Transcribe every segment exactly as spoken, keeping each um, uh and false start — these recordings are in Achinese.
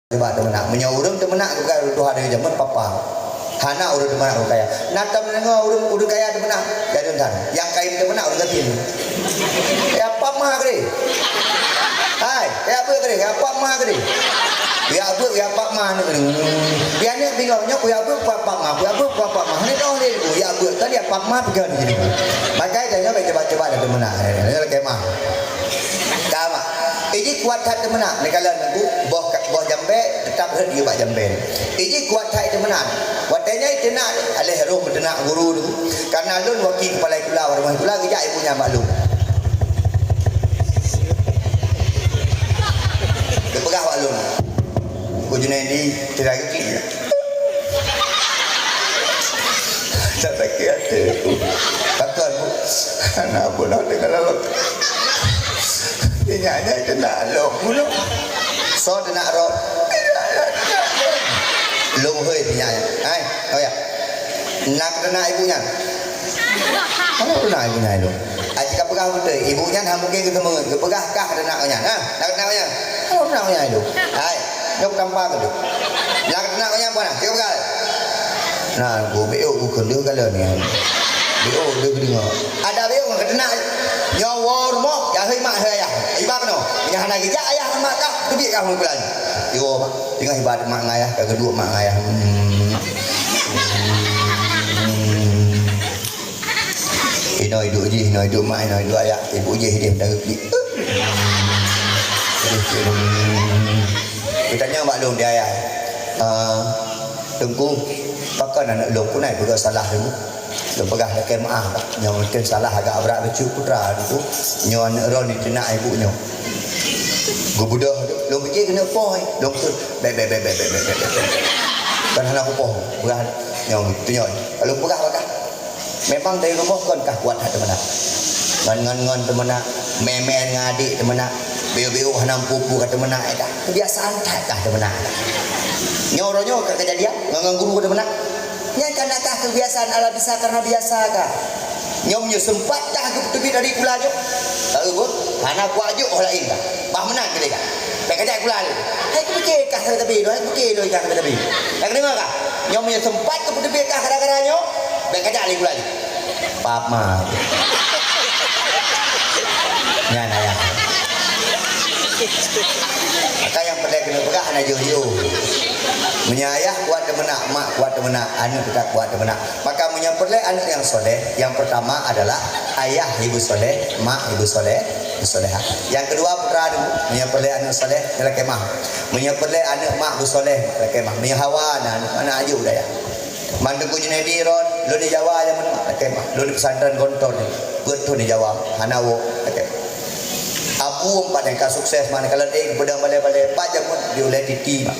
Cuba teumenak. Meunyoe ureuëng teumenak, bukan tuha dari zaman papa. Hana ureuëng teumenak ureuëng kaya. Na tam deungoe ureuëng, ureuëng kaya teumenak, jadi entan. Nyang kayém teumenak ureuëng gasien. Ya pap ma keu deh. Hai, ya beuet keu deh, ya pap ma keu deh. Ya beuet, ya pap ma ni keu deh. Biar ni bingung nyoe, ya beuet, ya pap ma, ya beuet, ya pap ma. Ni dah deh, ya beuet kan ya pap ma pegang ni. Makai dah nyoe cuba-cuba dah teumenak. Ni lagi mah. Ka mak. Iji kuat that teumenak, neukalon nunggu boh ka-, boh jambé teutap rhot di bak jambé. Iji kuat that teumenak. Watée nyan teunak, aléh roh meuteunak guru tu. Karena lôn waki kepala sikula, ureuëng sikula geujak ibu nyan bak lôn. Geupeugah bak lôn. Ko Junaidi, tidak geuki. Tak sakit hati aku. Takkan, Bu. Anak bunoe teuka lalok. Inyak-inyak teunak lom bunoe. So teunak rot. Lom hei inyak-inyak. Hai, oh ya. Nak teunak ibu nyan. Kalau teunak ibu nyan lom. Aji ka peugah beutôi, ibu nyan ha mungkin geuteumeung, geupeugah kah teunak nyan. Ha, nak teunak nyan. Kalau teunak nyan lom. Hai. Nyok tampa keuneuk. Nyang keuneuk nyang peue na? Cit peugah. Nah, geubiôh geuh keuneuk galon nyan. Biôh deuh geudeungoe. Ada biôh ngon keuneuk. Nyoe woe rumoh, ya hei mak hei ayah. Iba keunoe. Nyang hana geujak ayah ngon mak kah, teubiet kah ngon bulan. Yo mak, teungoh iba mak ngon ayah, ka geuduek mak ngon ayah. Hmm. Hmm. Inoe iduek jih, inoe iduek mak, inoe iduek ayah. Ibu jih ideh meudageuk klik. Ideh klik. Geutanyong bak lôn di ayah. Ah, Teungku, pakon aneuk lôn pun ai peugah salah Teungku. Lôn peugah lakée meuáh, nyoe mungken salah agak brat bacut putra Teungku. Nyoe aneuk droe ni teunak ibu nyoe. Geubeudôh lôn pike keuneuk poh, lôn kheun, "Bèk, bèk, bèk." Kon hana kupoh, peugah nyoe, teunyoe. Lalu peugah bak kah. Memang dari rumoh kon kah kuat that teumenak. Ngon, ngon, ngon teumenak, mè-mè ngon adék teumenak, biôh-biôh hana meupu-pu ka teumenak, eh, kah. Kebiasaan that kah teumenak. Nyoe uroe nyoe ka keujadian, ngon, ngon guru ka teumenak. Nyan ka na kah kebiasaan ala bisa karena biasa kah. Nyoe meunyoe seumpat kah geupeuteubit dari kula nyoe. Ka eubeut, hana kuat jok oh laén kah. Bah meunan keu lé kah. Bèk kajak kula lé. Hai keupike kah ka teubi, hai keupike lôn kah ka teubi. Nyang deungoe kah? Nyoe meunyoe seumpat geupeuteubit kah gara-gara nyoe, bèk kajak lé kula lé. Pap ma. Nyan ayah. Maka nyang peureulèe keuneuk peugah hana jiôh-jiôh. Meunyoe ayah kuat teumenak, mak kuat teumenak, aneuk teutab kuat teumenak. Maka meunyoe peureulèe aneuk nyang soleh, nyang peurtama adalah ayah ibu soleh, mak ibu soleh, solehah. Nyang keudua putra tu, meunyoe peureulèe aneuk soleh, nyang lakée mah. Meunyoe peureulèe aneuk mak bu soleh, lakée mah. Meunyoe hawa na, aneuk aju dayah. Man Teungku Junaidi ron, lôn di Jawa nyang meunan, lakée mah. Lôn di pesantren Gontor ni, peuet thon di Jawa, hana woe, lakée mah. Abu empat nyang ka sukses, man ka lôn ék peudong balée-balée, pat jameun di ulée titi, mak.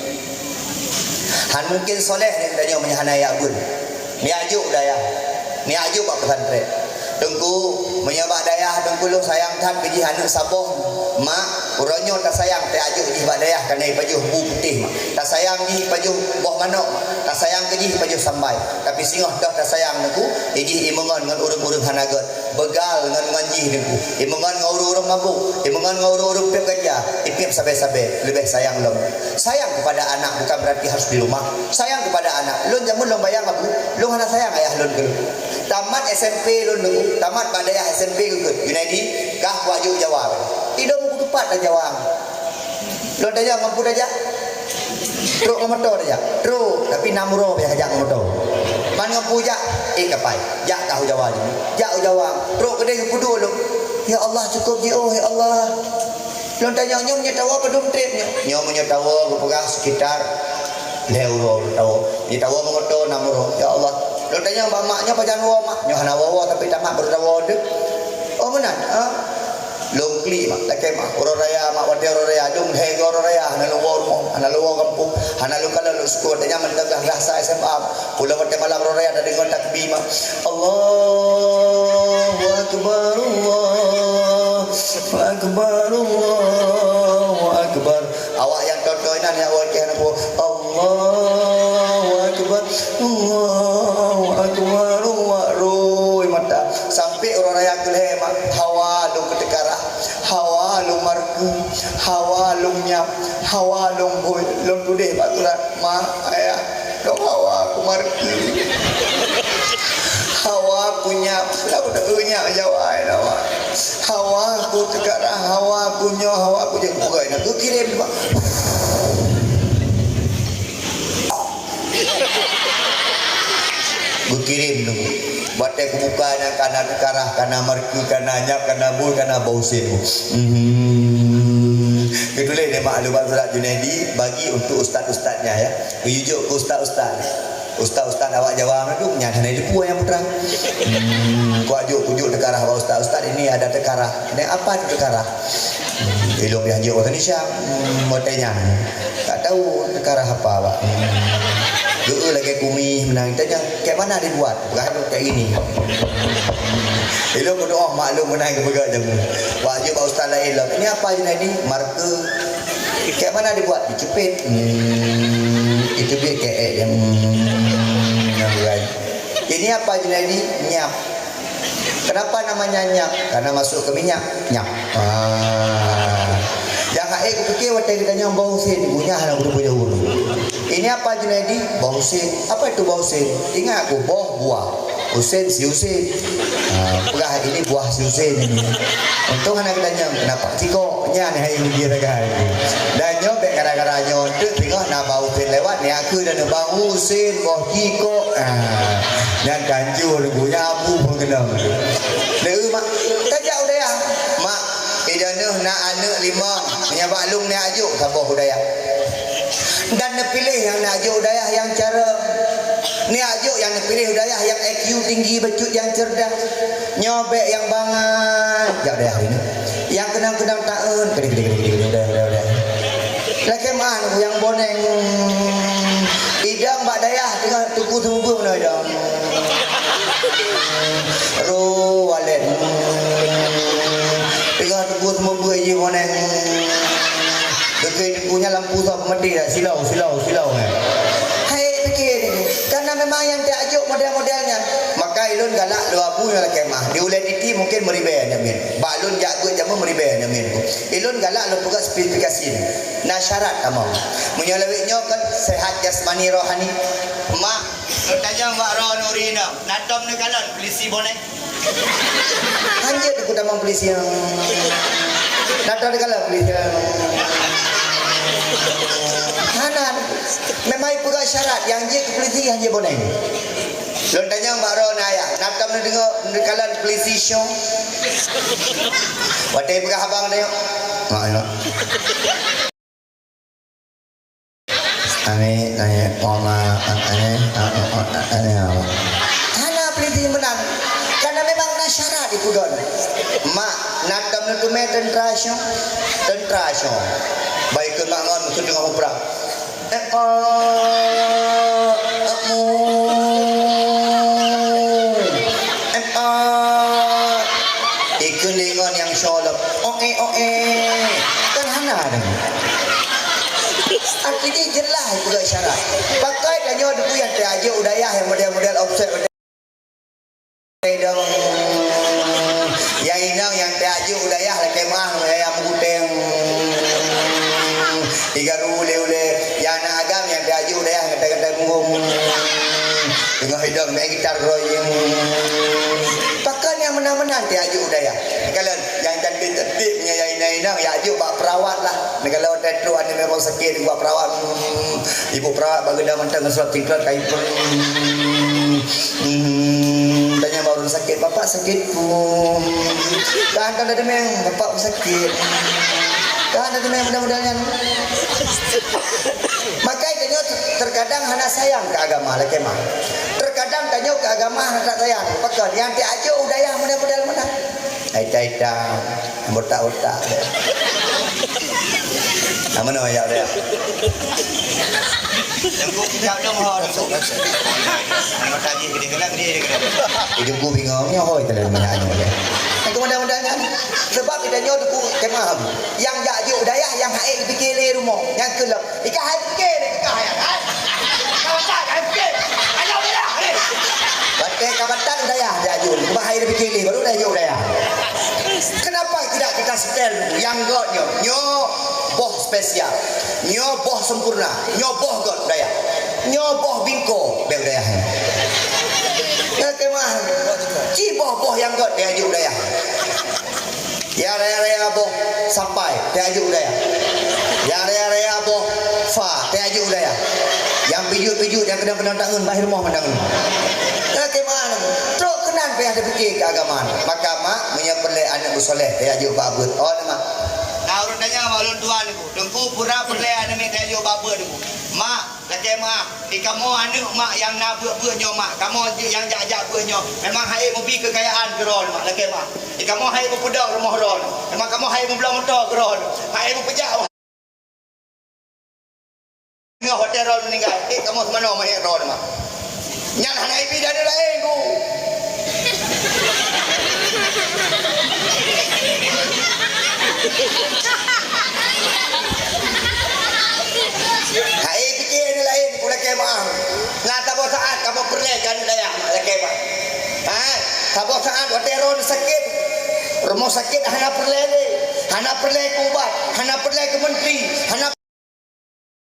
Han mungkin soleh ni tanyoe meunyoe hana yak bun. Miak juk dayah. Miak juk bak pesantren. Teungku, meunyoe bak dayah Teungku lôn sayang that keu jih aneuk saboh mak, uroe nyoe tasayang teuyak juk jih bak dayah keuneuk pajoh bu putéh mak. Tasayang jih pajoh boh manok mak. Tasayang keu jih pajoh sambai. Tapi singoh toh tasayang Teungku, jih imeungon ngon ureuëng-ureuëng hana gét. Beugal ngon, ngon jih Teungku. Imeungon ngon ureuëng-ureuëng mabuk, imeungon ngon ureuëng-ureuëng piep ganja, ipiep sabe-sabe, leubeh sayang lom. Sayang kepada anak bukan berarti harus di rumah. Sayang kepada anak. Lôn jameun lôn bayang Abu, lôn hana sayang ayah lôn keu lôn. Tamat S M P lôn Teungku, tamat bak dayah S M P geukheun, Junaidi, kah kuaju Jawa. Idong kutupat dan Jawa. Lôn tanyong ngon peue tajak? Trok ngon moto tajak. Trok, tapi nam uroe payah jak ngon moto. Man ngon peue jak? Eh, kapai. Jak kah u Jawa jih. Jak u Jawa. Trok keudeh geupeuduek lôn. Ya Allah, cukup jiôh, ya Allah. Lôn tanyong, nyoe meunyoe tawoe padum trép nyoe? Nyoe meunyoe tawoe geupeugah sekitar lhèe uroe tawoe. Meunyoe tawoe meungoto nam uroe. Ya Allah. Lôn tanyong bak mak nyoe pajan woe mak? Nyoe hana woe-woe tapi tamat baru tawoe deuh. Oh, meunan, ha? Lôn klik mak, lakèe mak, uroe raya mak, watèe uroe raya, lôn lhèe uroe raya, hana lôn woe rumoh, hana lôn woe gampông, hana lôn kalon lôn syukur, watèe nyan mantong rasa S M A, pulang watèe malam uroe raya tadeungoe takbir mak, Allahu Akbar, Allahu Akbar, Allahu Akbar. Awak nyang toe-toe nyan nyang watèe hana woe, Allahu Akbar, Allahu Akbar, Allahu Akbar. Rui mata, sampai uroe raya keu lhèe mak, hawa lôn keu teukarah. Hawa lôn markeu, hawa lôn nyab, Hawa lôn bui, lôn tuléh bak surat, "Ma, Ayah, lôn hawa kumarki. Hawa kunyap, lôn nyak Jawa, Ayah, hawa. Hawa kuteukarah, hawa kunyoe, hawa kujak kupeugah, na kukirém bak." Kukirém tu. Watèe kubuka nyan kana teukarah, kana marki, kana nyap, kana bui, kana boh usen. Hmm. Keutuléh lé mak lôn bak surat Junaidi bagi untuk ustaz-ustaznya, ya. Kuyue jok keu ustaz-ustaz. Ustaz-ustaz awak Jawa meunyo nyan hana jipeu nyang putra. Hmm, kujok, kujok teukarah bak ustaz-ustaz, ini ada teukarah. Nyan apa tu teukarah? Hmm, ilôn nyang jok bak Indonesia. Hmm, watèe nyan. Tak tahu teukarah apa, Pak. Hmm. Geu lagèe kumis meunan. Tanya, "Kayak mana dibuat?" Peugah tu kayak gini. Ilôn kudoh maklum meunan geupeugah jamu. Wah, jeuet bak ustaz laén lom. "Ini apa, Junaidi?" "Marke." "Kayak mana dibuat?" "Dijepit." Hmm, itu dia kayak jamu. Hmm, yang lain. "Ini apa, Junaidi?" "Nyap." "Kenapa namanya nyap?" "Karena masuk ke minyak." Nyap. Ah. Nyang hai kupikir watèe geutanyong boh usen, geuh nyan hana kuteupeu jaweub. "Ini apa, Junaidi?" "Boh usen." "Apa itu boh usen?" "Ingat ku, boh buah, usen si usen." Ah, peugah, "Ini buah si usen ini." Untung hana geutanyong, "Kenapa sikok?" Nyan hai geutanyong. Dan nyoe bèk gara-gara nyoe teuk teungoh na bak usen lewat, nyan keuh dan bak usen boh sikok. Ah, nyan kan jeuet geuh nyan abu peukeunong. Lé mak, tajak u dayah. "Mak, i droeneuh na aneuk limong, nyang bak lôn neujak jok saboh u dayah." Dan neupiléh nyang neujak jok u dayah nyang carông. Neujak jok nyang neupiléh u dayah nyang I Q tinggi, bacut nyang cerdas. Nyoe bèk nyang bangai jak u dayah ini. Nyang keunong-keunong taeun, keudeh, keudeh, keudeh, keudeh, u dayah, u dayah, u dayah. Lakèe meu'ah nyang boneng. Idong bak dayah teungoh teungku seumeubeuet meunoe idong. Ro walet. Teungoh teungku seumeubeuet jih boneng. Geukheun teungku nyan lampu soe peumaté dak, silau, silau, silau, eh. Hai, pikir ni. Karena memang nyang tajak jok model-model nyan. Maka ilôn galak lôn abu nyang lakèe meu'ah. Di ulèe titi mungkin meuribèe nyan min. Bak lôn jak beuet jameun meuribèe nyan min. Ilôn galak lôn peugah spesifikasi ni. Na syarat tamong. Meunyoe lawét nyoe kan sehat jasmani rohani. Mak, lôn tanyong bak droeneuh ureueng inong, na tom neukalon peulisi boneng? Hanjeuet ku tamong peulisi. Na tom neukalon peulisi. Hana. Memang ipeugah syarat, nyang jeuet keu peulisi hanjeuet boneng. Lôn tanyong bak droeneuh ayah, na tom neudeungoe neukalon peulisi syong? Watèe peugah abang tanyong. Mak, ya. Aneuk, aneuk, oma, aneuk, aneuk, aneuk, aneuk. Hana peulisi meunan. Karena memang na syarat ipeugah. Mak, na tom neuteumé teuntra syong? Teuntra syong. Bah ikheun mak ngon meukeue teungoh muprang. Eh, oh, eh, mu. Eh, oh. Ikheun lé ngon nyang syolop. Oh, eh, oh, eh. Kan hana dah. Artinya jelas juga syarat. Pakai tanyoe debu nyang tajak u dayah nyang model-model offset. Dong. Nyang inong nyang tajak u dayah lakèe meu'ah, nyang meuguténg. Tiga ru ulèe-ulèe. Nyang na agam nyang tajak u dayah ngetai-ngetai punggong. Teungoh idong meu'en gitar keroyeng. Pakon nyang meunan-meunan tajak u dayah. Kalau nyang cantik-cantik, nyang inong-inong, ya jok bak perawat lah. Nah, kalau watèe trok aneuk memang sakét, bak perawat. Hmm, ibu perawat bak geuda mantong ngon surat tingkat kayu. Hmm, hmm, tanya bak ureueng sakét, "Bapak sakit, Bu?" Kan, kan ada memang, "Bapak sakit." Kan ada memang mudah-mudahan. Maka itu nyoe terkadang hana sayang ke agama, lakèe meu'ah. Terkadang tanyoe ke agama hana tak sayang. Pakon, nyang tajak u dayah mudah-mudahan meunan. Aita-aita, botak-botak. Nama nama ya dia? Tengku kita dong ho. Nama tadi gede kena gede kena. Ibu bingung ni ho itu dalam mana anu ya. Aku mudah-mudahan kan. Sebab kita nyoe debu kemah. Nyang jak jok dayah nyang hai dipikir lé rumoh. Nyang kelok. Ika hai pikir, ika hai, hai. Kau tak hai pikir. Ayo dayah, eh. Watèe ka batat dayah jak jok. Cuma hai dipikir lé, baru dayah jok dayah. Kenapa tidak kita setel yang gotnyo? Nyo boh Spesial. Nyoe boh sempurna, nyoe boh göt u dayah. Nyoe boh bingko bèk u dayah nyan. Nyan keuh mah. Ci boh-boh nyang göt tajok u dayah. Nyang raya-raya boh sampai tajok u dayah. Nyang raya-raya boh fa tajok u dayah. Nyang pijuet-pijuet nyang keunong-keunong tangeun bah rumoh mantong. Nyan keuh mah. Trok keunan payah tapike keu agama. Maka mak, meunyoe peureulèe aneuk beusoleh tajok bak beuet. Oh, nama. Nah, ureueng tanya mak lôn tuan. Teungku pura peureulèe aneuk miet tajok bak beuet, Teungku. Mak, lakèe meu'ah. Di kamoe aneuk mak nyang na beuet-beuet nyoe, mak. Kamoe nyang jak-jak beuet nyoe. Memang hana mubi keukayaan keudroe, mak. Lakèe meu'ah. Di kamoe hana mupeudong rumoh droe. Memang kamoe hana mubloe moto keudroe. Hana mupeujak. Nyoe watèe droe meuninggai. Eh, kamoe seumanoe meuhèk droe, mak. Nyan hana ibi dan laén, Bu. Hai, pike ni laén, pula kemah. Nah, saboh saat kamoe peureulèe keu aneuk dayah, mak, lakèe meu'ah. Ha? Saboh saat watèe droe sakét, rumoh sakét hana peureulèe lé. Hana peureulèe keu ubat, hana peureulèe keu meuntri, hana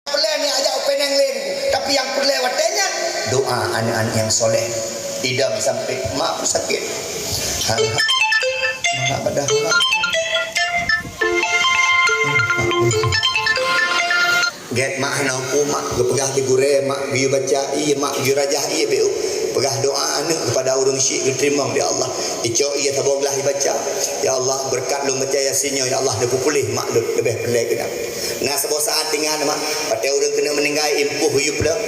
peureulèe neujak u Penang lé, tapi nyang peureulèe watèe nyan doa aneuk-aneuk nyang soleh. Idam sampai mak pun sakét. Ha. Mak badah mak. Gét mak hana umpung mak, geupeugah di gurèe mak, geuyue baca ie mak, geuyue rajah ie beu. Peugah doa aneuk keupada ureueng syik geuteurimong di Allah. Icok ie saboh glah ibaca. Ya Allah, beureukat lôn baca Yasin nyoe, ya Allah, neupeupuléh mak lôn leubeh peureulèe keunan. Na saboh saat ingat mak, watèe ureueng keuneuk meuninggai, impuh yub lom.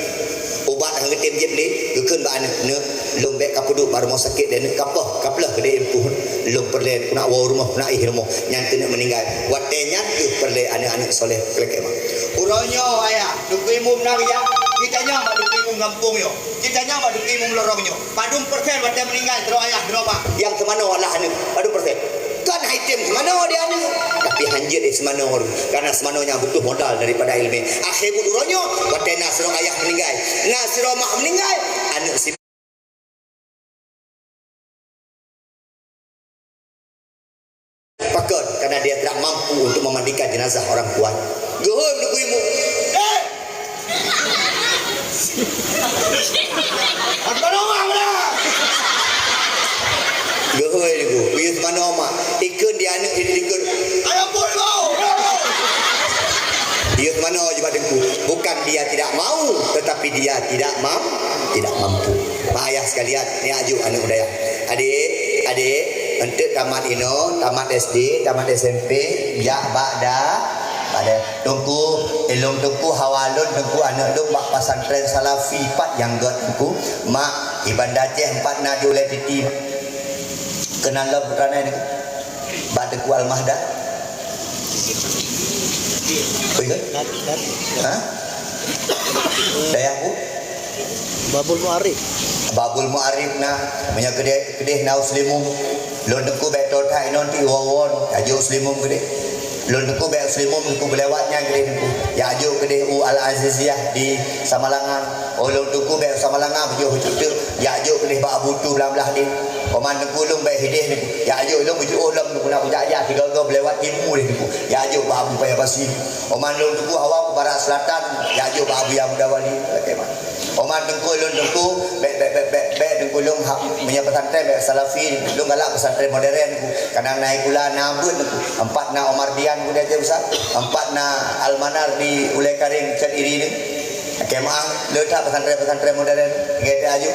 Ubat nyang geutem jeuet lé, geukheun bak aneuk, "Neuk, lôn bèk kapeuduek bak rumoh sakét lé, neuk, kapoh, kapleuh keudéh impuh. Lôn peureulèe keuneuk woe u rumoh, keuneuk éh rumoh." Nyan keuneuk meuninggai. Watèe nyan keuh peureulèe aneuk-aneuk soleh keu lakèe mak. Uroe nyoe ayah, Teungku Imum na rijang, geutanyoe bak Teungku Imum gampông nyoe, geutanyoe bak Teungku Imum lorong nyoe. Padum persen watèe meuninggai sidroe ayah, sidroe mak? Nyang seumanoe lah aneuk. Padum persen? Kan hai tem seumanoe di aneuk. Tapi hanjeuet eh seumanoe, karena seumanoe nyang butuh modal daripada ileumèe. Akhé buet uroe nyoe, watèe na sidroe ayah meuninggai, na sidroe mak meuninggai, aneuk si Pakon, karena dia tidak mampu untuk memandikan jenazah orang tuanya. Geuhôi Teungku Imum. Eh! Apa nama, Bang? Geuhôi Teungku. Iya seumanoe mak. Ikheun di aneuk, ikheun. Ayo, pun, bau. Iya seumanoe jibat Teungku. Bukan dia tidak mau, tetapi dia tidak mam-, tidak mampu. Mak ayah sekalian, ni aju aneuk dayah. Adik, adik, enteuk tamat inoe, tamat S D, tamat S M P, jak bak da-, bak da-, Teungku, ilôn Teungku, hawa lôn Teungku, aneuk lôn bak pesantren Salafi pat nyang göt Teungku. Mak, i Banda Aceh empat na di Ulèe Titi. Keunan lom putra nyan Teungku. Bak Teungku Al-Mahda. Oi, kan? Hah? Dayah bu? Babul Mu'arif. Babul Mu'arif na, meunyoe keudéh, keudéh na u Seulimum. Lôn Teungku bèk toe that inoe, nanti wawon, ajoe u Seulimum keudéh. Lôn Teungku bèk u Seulimum, Teungku beulewat nyan keudéh Teungku. Ya ajoe keudéh u Al-Aziziyah di Samalanga. Oh, lôn Teungku bèk u Samalanga, beujôh u Cuteuek. Ya ajoe keudéh bak Abu Tu blah-blah deh. Oman Teungku lôn bèk hidéh Teungku. Ya ajoe lôn beujeuôh lom Teungku, na kujak-jak sigoe-goe beulewat ilmu deh Teungku. Ya ajoe bak Abu Paya Pasi. Oman lôn Teungku hawa ku barat selatan, ya ajoe bak Abu Yahya Mudawali, lakèe mak. Oman Teungku lôn Teungku, bèk, bèk, bèk, bèk, bèk Teungku lôn ha-, meunyoe pesantren bèk Salafi, lôn galak pesantren modern Teungku. Kadang na sikula na beuet Teungku. Empat na Omar Dian Teungku di Aceh Besar, empat na Al-Manar di Ulèe Karéng, Cot Iri Teungku. Lakèe meu'ah, le that pesantren-pesantren modern, ngon aju.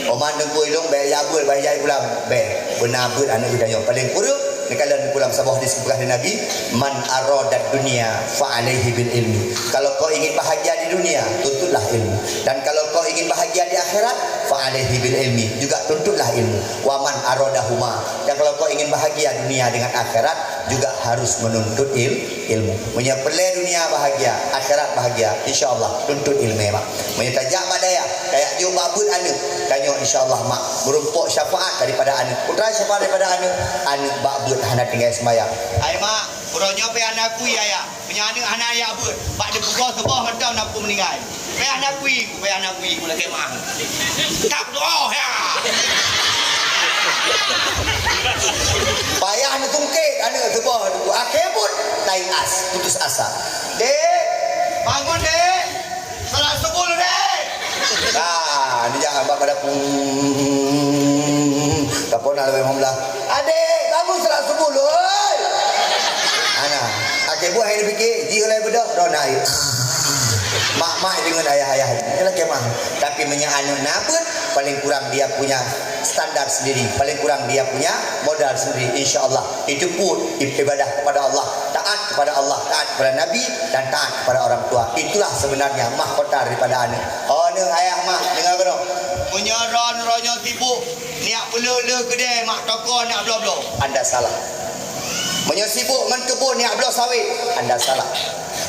Oman Teungku ilôn bèk jak beuet, bèk jak sikula, bèk. Beuna beuet aneuk geutanyoe. Paléng kureueng, neukalon Teungku lam saboh hadis geupeugah lé Nabi, "Man aradad dunya fa alaihi bil ilmi." Kalau kau ingin bahagia di dunia, tuntutlah ilmu. Dan kalau kau ingin bahagia di akhirat, fa alaihi bil ilmi, juga tuntutlah ilmu. Wa man aradahuma. Dan kalau kau ingin bahagia dunia dengan akhirat, juga harus menuntut il-, ilmu. Meunyoe peureulèe dunia bahagia, akhirat bahagia, insya Allah tuntut ileumèe mak. Meunyoe tajak bak dayah, tajak jok bak beuet aneuk, tanyoe insya Allah mak meurumpok syafaat daripada aneuk. Peue treuk syafaat daripada aneuk? Aneuk bak beuet hana tinggai seumayang. Hai mak, uroe nyoe pih hana kui ayah. Meunyoe aneuk hana jak beuet, bak neupeugah saboh mantong na peue meuninggai. Payah na kui, payah na kui, lakèe meu'ah. Tap doa, ya. Payah neutungkét aneuk teuboh, akhé buet tai as, putus asa. Dek, bangun, Dek. Salat subuh lôn, Dek. Ah, ni jangan bak pada pung. Kapona lewat lima belas. Adek, bangun salat subuh lôn, oi. Ana, akhé buet hai dipikir, jih ulai beudôh, droe na air. Mak-mak deungon ayah-ayah. Itulah kemah. Tapi meunyoe aneuk na beuet, paling kurang dia punya standar sendiri, paling kurang dia punya modal sendiri. Insya Allah, itu pun ibadah kepada Allah, taat kepada Allah, taat kepada Nabi, dan taat kepada orang tua. Itulah sebenarnya mahkota daripada aneuk. Oh, aneuk ayah mak, dengar keunoe. Meunyoe droeneuh nyoe sibuk, neujak peuleueh-leueh keudè mak toko neujak bloe-bloe, anda salah. Meunyoe sibuk ngon keubon neujak bloe sawét, anda salah.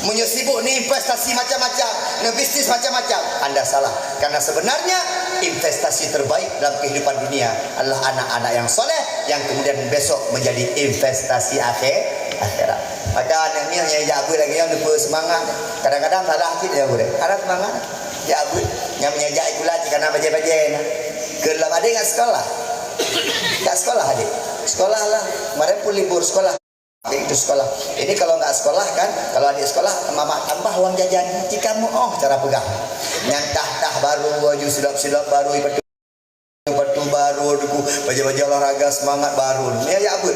Meunyoe sibuk neuinvestasi macam-macam, neubisnis macam-macam, anda salah. Karena sebenarnya investasi terbaik dalam kehidupan dunia adalah anak-anak yang soleh yang kemudian besok menjadi investasi akhir, akhirat. Maka aneuk miet nyang jak beuet lagèe nyoe neupeu seumangat. Kadang-kadang salah cit nyang gurèe. Ada seumangat. Jak beuet. Nyang meunyoe jak sikula cit kana bajèe-bajèe na. Keu lom adek nggak sekolah. Nggak sekolah adek. Sekolah lah. Kemarin pun libur sekolah. Itu sekolah. Ini kalau nggak sekolah kan, kalau adik sekolah, mamak tambah uang jajan. Jika mu oh cara pegang. Nyang tah-tah baru, baju silop-silop baru, ipatu, ipatu baru, duku, baju-baju olahraga semangat baru. Ni ayah abut.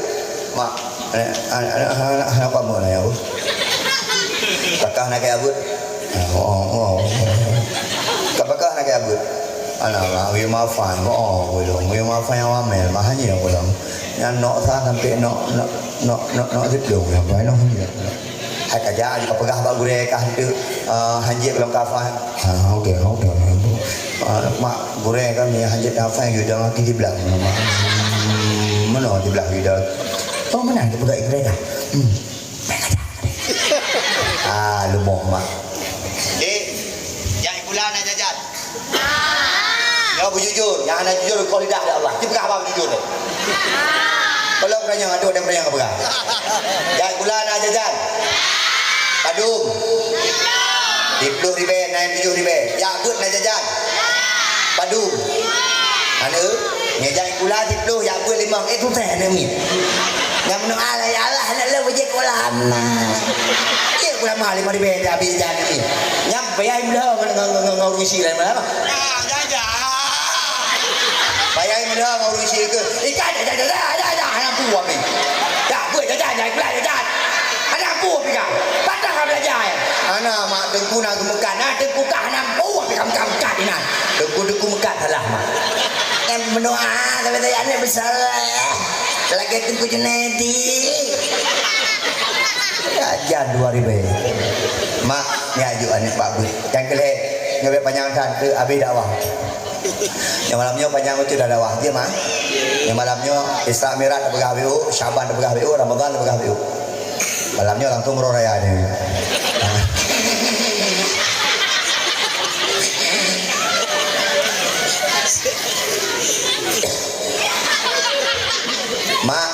Mak, eh, anak, anak, anak, anak apa mau nanya aku? Takah nak kayak abut? Oh, oh, oh. Kapakah nak kayak abut? Anak, anak, wih maafan. Oh, belum. Wih maafan yang amel. Mahanya belum. Nyan nok sa sampai nok, nok, nok, nok, nok siplôh nyang pai noh hanjeuet. Hai ka jak, ka peugah bak gurèe kah tu, eh, hanjeuet lôn kafan. Ha, okey, okey. Ah, mak gurèe kami hanjeuet kafan, geuda maki di belah. Hmm, mana di belah geuda? Oh, mana dia peugah gurèe kah? Hmm. Ah, lumoh mak. Dek, jak sikula na jajan. Nyoe beujujur, nyang hana jujur, kau lidah dari Allah. Ci peugah haba beujujur deh. Kalau beranyang, aduh, ada beranyang peugah. Jak sikula na jajan. Padum. Siplôh ribèe, na tujoh ribèe. Jak beuet na jajan. Padum. Aneuk, nyoe jak sikula siplôh, jak beuet limong. Eh, susah aneuk miet. Nyang meunoe, "Alah, ya Allah, aneuk lôn beujeuet sikula ma." Iya, sikula ma lima ribèe, dah habis jajan aneuk miet. Nyang Payah imla ngon, ngon, ngon, ngon, ngon ureueng Cina malam. Ah, jajan. Payah imla ngon ureueng Cina ke? Ikan jajan, jajan, jajan, jajan, hana pu api. Dah, buat jajan, jajan, pula jajan. Hana pu api kah? Patah kah belajar ya? Ana mak Teungku na geumeukat, na Teungku kah hana pu api kam, kam, kat inan. Teungku, Teungku meukat salah mak. Em, meunoe, tapi saya aneuk besar. Lagèe Teungku Junaidi. Jajan dua ribèe. Mak, nyak juk aneuk bak beuet. Nyang keu lhèe, nyoe bèk panyang that, keu abéh dakwah. Nyang malam nyoe panyang beutôi dah dakwah. Jeuet, Mak? Nyang malam nyoe Isra Mi'raj tapeugah beu, Syaban tapeugah beu, Ramadan tapeugah beu. Malam nyoe langsung uroe raya nyoe. Mak,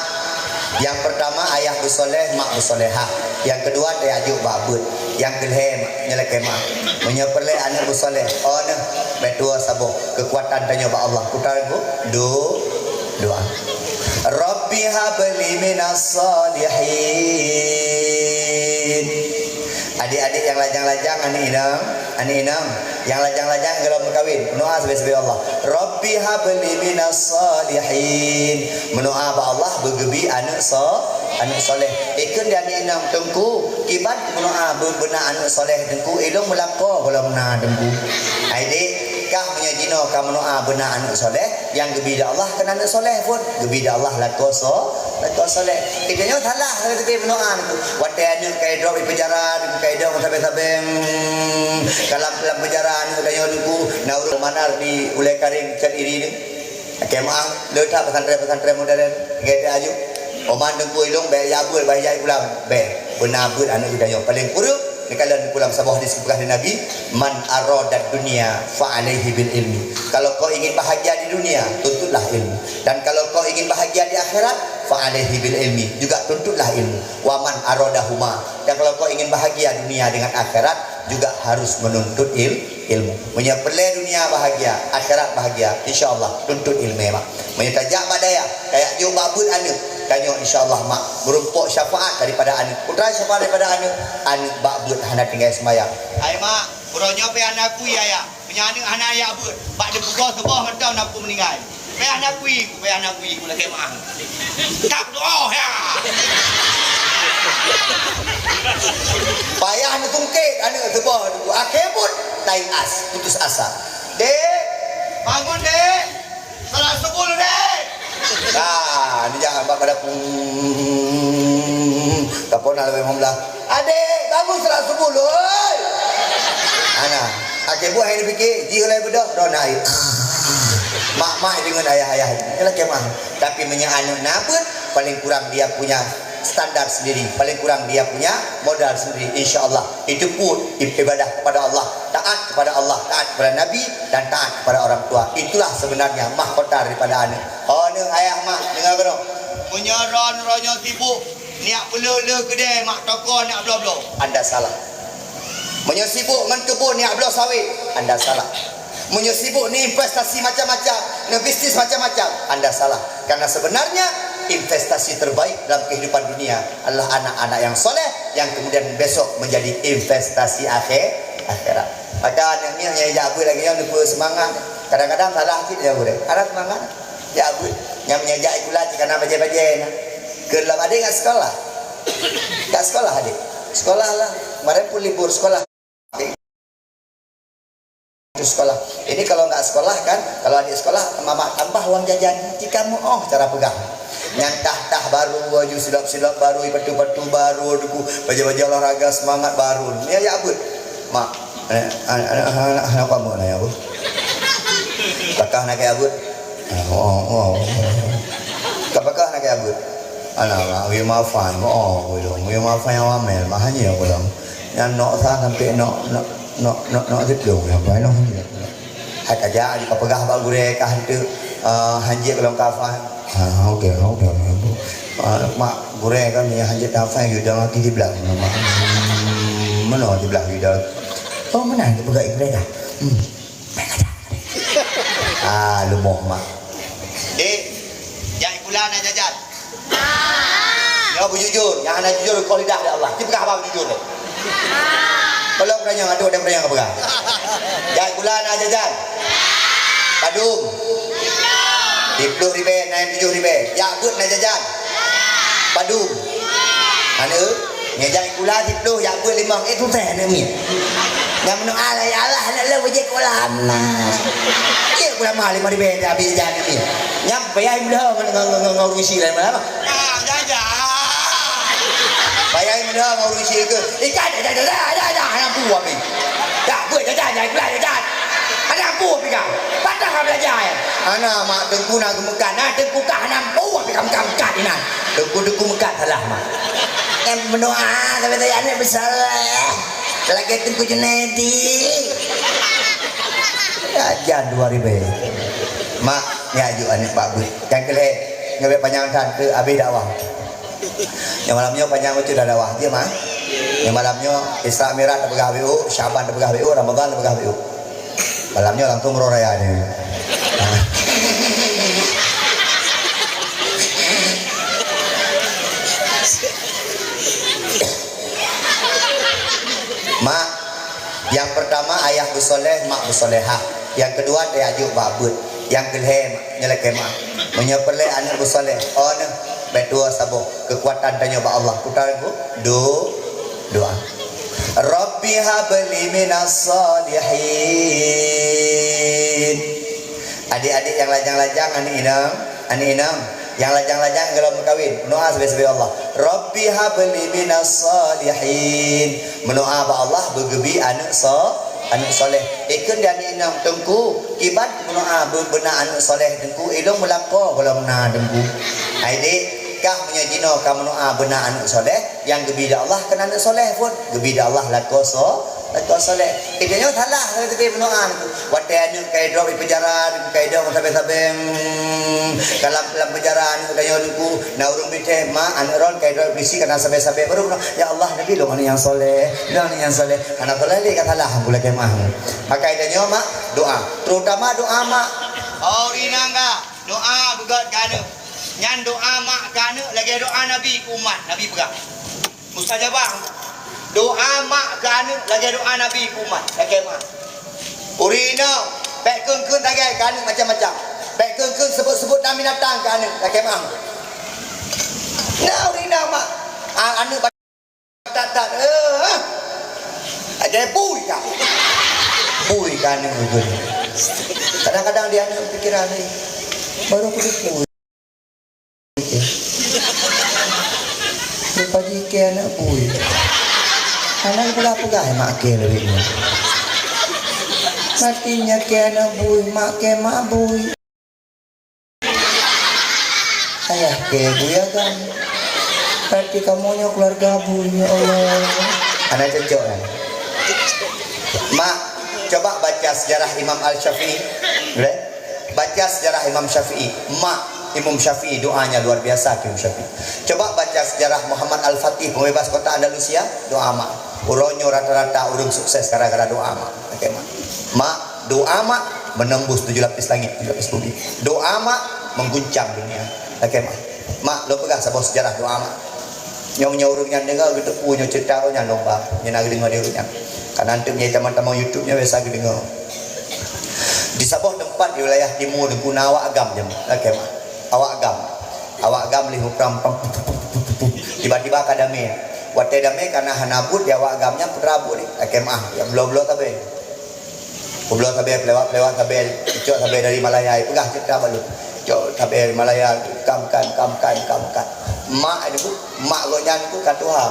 nyang pertama ayah beusoleh, mak beusolehah. Nyang keudua tajak juk bak beuet. Nyang keulhèe, mak, nyoe lakèe mak. Meunyoe peureulèe aneuk beusoleh, oh, neuh, bèk tuwoe saboh. Keukuatan tanyoe bak Allah. Keukuatan bu-, do-, doa. Rabbi habli minas shalihin. Adik-adik nyang lajang-lajang, aneuk inong, aneuk inong, nyang lajang-lajang gohlom meukawen, meudoa sabé-sabé Allah. Rabbi habli minas shalihin. Meudoa bak Allah beugeubri aneuk so-, aneuk soleh. Ikheun di aneuk inong, Teungku, kiban meudoa beu-, beuna aneuk soleh, Teungku, ilôn meulakoe gohlom na, Teungku. Hai dek, kah meunyoe jinoe ka meudoa beuna aneuk soleh, nyang geubri lé Allah kon aneuk soleh phon, geubri lé Allah lakoe so-, lakoe soleh. Geutanyoe salah lagèe meudoa nyoe. Watèe aneuk ka idrop di penjara, ka idrop sabé-sabé, hmm, ka lam, lam penjara aneuk geutanyoe nyoe, na ureueng mandar di Ulèe Kareng, Kediri nyoe. Lakèe meu'ah, le that pesantren-pesantren modern, gèt aju. Oman Teungku ilôn bèk jak beuet, bèk jak pulang, bèk. Beuna beuet aneuk geutanyoe. Paléng kureueng, neukalon pulang saboh hadis geupeugah lé Nabi, "Man aradad dunya fa alaihi bil ilmi." Kalau kau ingin bahagia di dunia, tuntutlah ilmu. Dan kalau kau ingin bahagia di akhirat, fa alaihi bil ilmi, juga tuntutlah ilmu. Wa man aradahuma. Dan kalau kau ingin bahagia dunia dengan akhirat, juga harus menuntut il-, ilmu. Meunyoe peureulèe dunia bahagia, akhirat bahagia, insya Allah tuntut ilmu, mak. Meunyoe tajak bak dayah, tajak jok bak beuet aneuk, tanyoe insya Allah, mak, meurumpok syafaat daripada aneuk. Peue treuk syafaat daripada aneuk? Aneuk bak beuet hana tinggai seumayang. Hai mak, uroe nyoe pih hana kui ayah. Meunyoe aneuk hana jak beuet, bak neupeugah saboh mantong na peue meuninggai. Payah na kui, payah na kui, lakèe meu'ah. Kap doa, ya. Payah neusungkét aneuk saboh, akhé buet, tai as, putus asa. Dek, bangun, Dek. Salat subuh lôn, Dek. Ah, neujak bak pada pung. Ka phôn na lewat lima belas. "Adek, bangun salat subuh lôn, oi." Ana, akhé buet hai neupike, jih ulai beudôh, droe na ayeuek. Mak-mak deungon ayah-ayah, nyoe lakèe meu'ah. Tapi meunyoe aneuk na beuet, paling kurang dia punya standar sendiri, paling kurang dia punya modal sendiri. Insya Allah, itu pun ibadah kepada Allah, taat kepada Allah, taat kepada Nabi, dan taat kepada orang tua. Itulah sebenarnya mahkota daripada aneuk. Oh, aneuk ayah mak, dengar keunoe. Meunyoe droe, droe nyoe sibuk, neujak peuleueh-leueh keudè mak toko neujak bloe-bloe, anda salah. Meunyoe sibuk ngon keubon neujak bloe sawét, anda salah. Meunyoe sibuk ngon investasi macam-macam, ngon bisnis macam-macam, anda salah. Karena sebenarnya investasi terbaik dalam kehidupan dunia adalah anak-anak yang soleh yang kemudian besok menjadi investasi akhir, akhirat. Maka aneuk miet nyang jak beuet lagèe nyoe neupeu seumangat. Kadang-kadang salah cit jak beuet. Ada seumangat. Jak beuet. Nyang meunyoe jak sikula cit kana bajèe-bajèe na. Keu lom adek nggak sekolah. Nggak sekolah adek. Sekolah lah. Kemarin pun libur sekolah. Itu sekolah. Ini kalau nggak sekolah kan, kalau adek sekolah, mamak tambah uang jajan. Cit kamoe oh cara peugah. Nyang tah-tah baru, baju silop-silop baru, patu-patu baru, duku baju-baju olahraga semangat baru. Ni ya beuet. Mak, eh, anak, anak, anak, anak kamu na ya, Bu? Pakah nak ya beuet? Oh, oh, oh. Kapakah nak ya beuet? Anak, mak, wi maafan, oh, belum. Wi maafan yang amel, mah hanya belum. Yang nok sah sampai nok, nok, nok, nok, nok siplong, yang paling noh. Hai ka jak, ka peugah bak gurèe kah tu, ah, hanjeuet lom kafan. Ha, okey, okey, okey. Ah, mak gurèe kan yang hanjeuet kafan, yu dah mati di belah. Hmm, mana di belah yu dah? Oh, mana dia peugah gurèe kah? Hmm. Ah, lumoh mak. Dek, jak sikula na jajan. Nyoe beujujur, nyang hana jujur, koh lidah lé Allah. Ci peugah haba beujujur lé. Kalau beuranyong, aduh, ada beuranyong peugah. Jak sikula na jajan. Padum. Siplôh ribèe, na nyang tujoh ribèe. Jak beuet na jajan. Padum. Aneuk, nyang jak sikula siplôh, jak beuet limong. Eh, susah aneuk miet. Nyang meunoe, "Alah, ya Allah, aneuk lôn beujeuet sikula na." Cit sikula ma lima ribèe, dah habéh jajan aneuk miet. Nyang payah imlho ngon, ngon, ngon, ngon ureueng isi laén malam. Ah, jajan. Payah imlho ngon ureueng isi keu. Ikan, dah, dah, dah, dah, dah, dah, hana mampu habéh. Dak beuet jajan, jajan, jajan. Hana mampu habéh kah. Patah ka beulajar, eh. Ana mak teungku na geumeukat, na teungku kah hana mampu habéh kam, kam kat inan. Teungku, teungku meukat salah mak. Nyang meunoe, tapi saya aneuk besar, eh. Lagèe Teungku Junaidi. Jajan dua ribèe. Mak, nyak jok aneuk bak beuet. Nyang keu lhèe, nyoe bèk panyang that, keu habéh dakwah. Nyang malam nyoe panyang bacut dah dakwah, jeuet, Mak? Nyang malam nyoe Isra Mi'raj tapeugah beu, Syaban tapeugah beu, Ramadan tapeugah beu. Malam nyoe langsung uroe raya nyoe. Mak, nyang peurtama ayah beusoleh, mak beusolehah. Nyang keudua tajak jok bak beuet. Nyang keulhèe, mak, nyoe lakèe mak. Meunyoe peureulèe aneuk beusoleh, oh neuh, bèk tuwoe saboh. Keukuatan tanyoe bak Allah. Peue treuk, Bu? Do-, doa. Rabbi habli minas shalihin. Adik-adik nyang lajang-lajang, aneuk inong, aneuk inong, nyang lajang-lajang gohlom meukawen, meudoa sabé-sabé Allah. Rabbi habli minas shalihin. Meudoa bak Allah beugeubri aneuk so-, aneuk soleh. Ikheun di aneuk inong, Teungku, kiban meudoa beu-, beuna aneuk soleh, Teungku, ilôn meulako gohlom na, Teungku. Hai dek, Kah meunyoe jinoe ka meudoa beuna aneuk soleh, nyang geubi lé Allah kon aneuk soleh phon, geubi lé Allah lakoe so-, lakoe soleh. Itu nyoe salah, salah teuka meudoa nyoe. Watèe aneuk ka idrop di penjara, ka idrop sabé-sabé, hmm, ka lam, lam penjara aneuk tanyoe nyoe, na ureueng bit teh, "Ma, aneuk droen ka idrop polisi, ka na sabé-sabé." Baru meudoa, "Ya Allah, neubi lôn aneuk nyang soleh, lôn aneuk nyang soleh." Hana soleh lé ka salah, pula kemah. Maka itu nyoe, mak, doa. Terutama doa mak. Oh, rinang ka. Doa beugöt keu aneuk. Nyan doa mak keu aneuk lagèe doa Nabi keu umat. Nabi peugah, mustajabah. Doa mak keu aneuk lagèe doa Nabi keu umat. Lakèe meu'ah. Ureueng inong, bèk kheun-kheun sagai keu aneuk macam-macam. Bèk kheun-kheun seubut-seubut nam binatang keu aneuk. Lakèe meu'ah. Nah, ureueng inong mak. A-, aneuk Tat-tat, eh, aja bui ka. Bui ka aneuk bui. Kadang-kadang di aneuk pikiran ni, baru aku bui. Rupa jih keu aneuk bui. Aneuk peugah-peugah mak keu lebih ni. Matinya keu aneuk bui, mak keu mak bui. Ayah keu bui agam. Berarti kamu nyoe keluarga bui, ya Allah. Aneuk cocok kan? Mak, coba baca sejarah Imam Al-Syafi'i. Boleh? Baca sejarah Imam Syafi'i. Mak Imam Syafi'i doanya luar biasa keu Imam Syafi'i. Coba baca sejarah Muhammad Al-Fatih, pembebas kota Andalusia, doa mak. Uroe nyoe rata-rata ureueng sukses gara-gara doa mak. Oke, mak. Mak, doa mak menembus tujuh lapis langit, tujuh lapis bumi. Doa mak mengguncang dunia. Lakèe meu'ah. Mak, lôn peugah saboh sejarah doa mak. Nyoe, nyoe ureueng nyang deungö geuteupeue nyoe cerita nyan lôn ba. Nyan na geudeungö di ureueng nyan. Ka na teuk nyan tamong-tamong YouTube nyoe biasa geudeungö. Di saboh teumpat di wilayah timu Teungku na awak agam jeuet. Lakèe meu'ah. Awak agam. Awak agam lheuh muprang pam, tiba-tiba ka damé. Watèe damé ka na hana buet di awak agam nyan putra buet. Lakèe meu'ah. Ya bloe-bloe tabé. Peubloe sabé, peulewat-peulewat sabé, icok sabé dari Malaya, ipeugah cerita bak lôn. Icok sabé dari Malaya, kam kan, kam kan, kam kan. Mak itu, mak gobnyan tu ka tuha.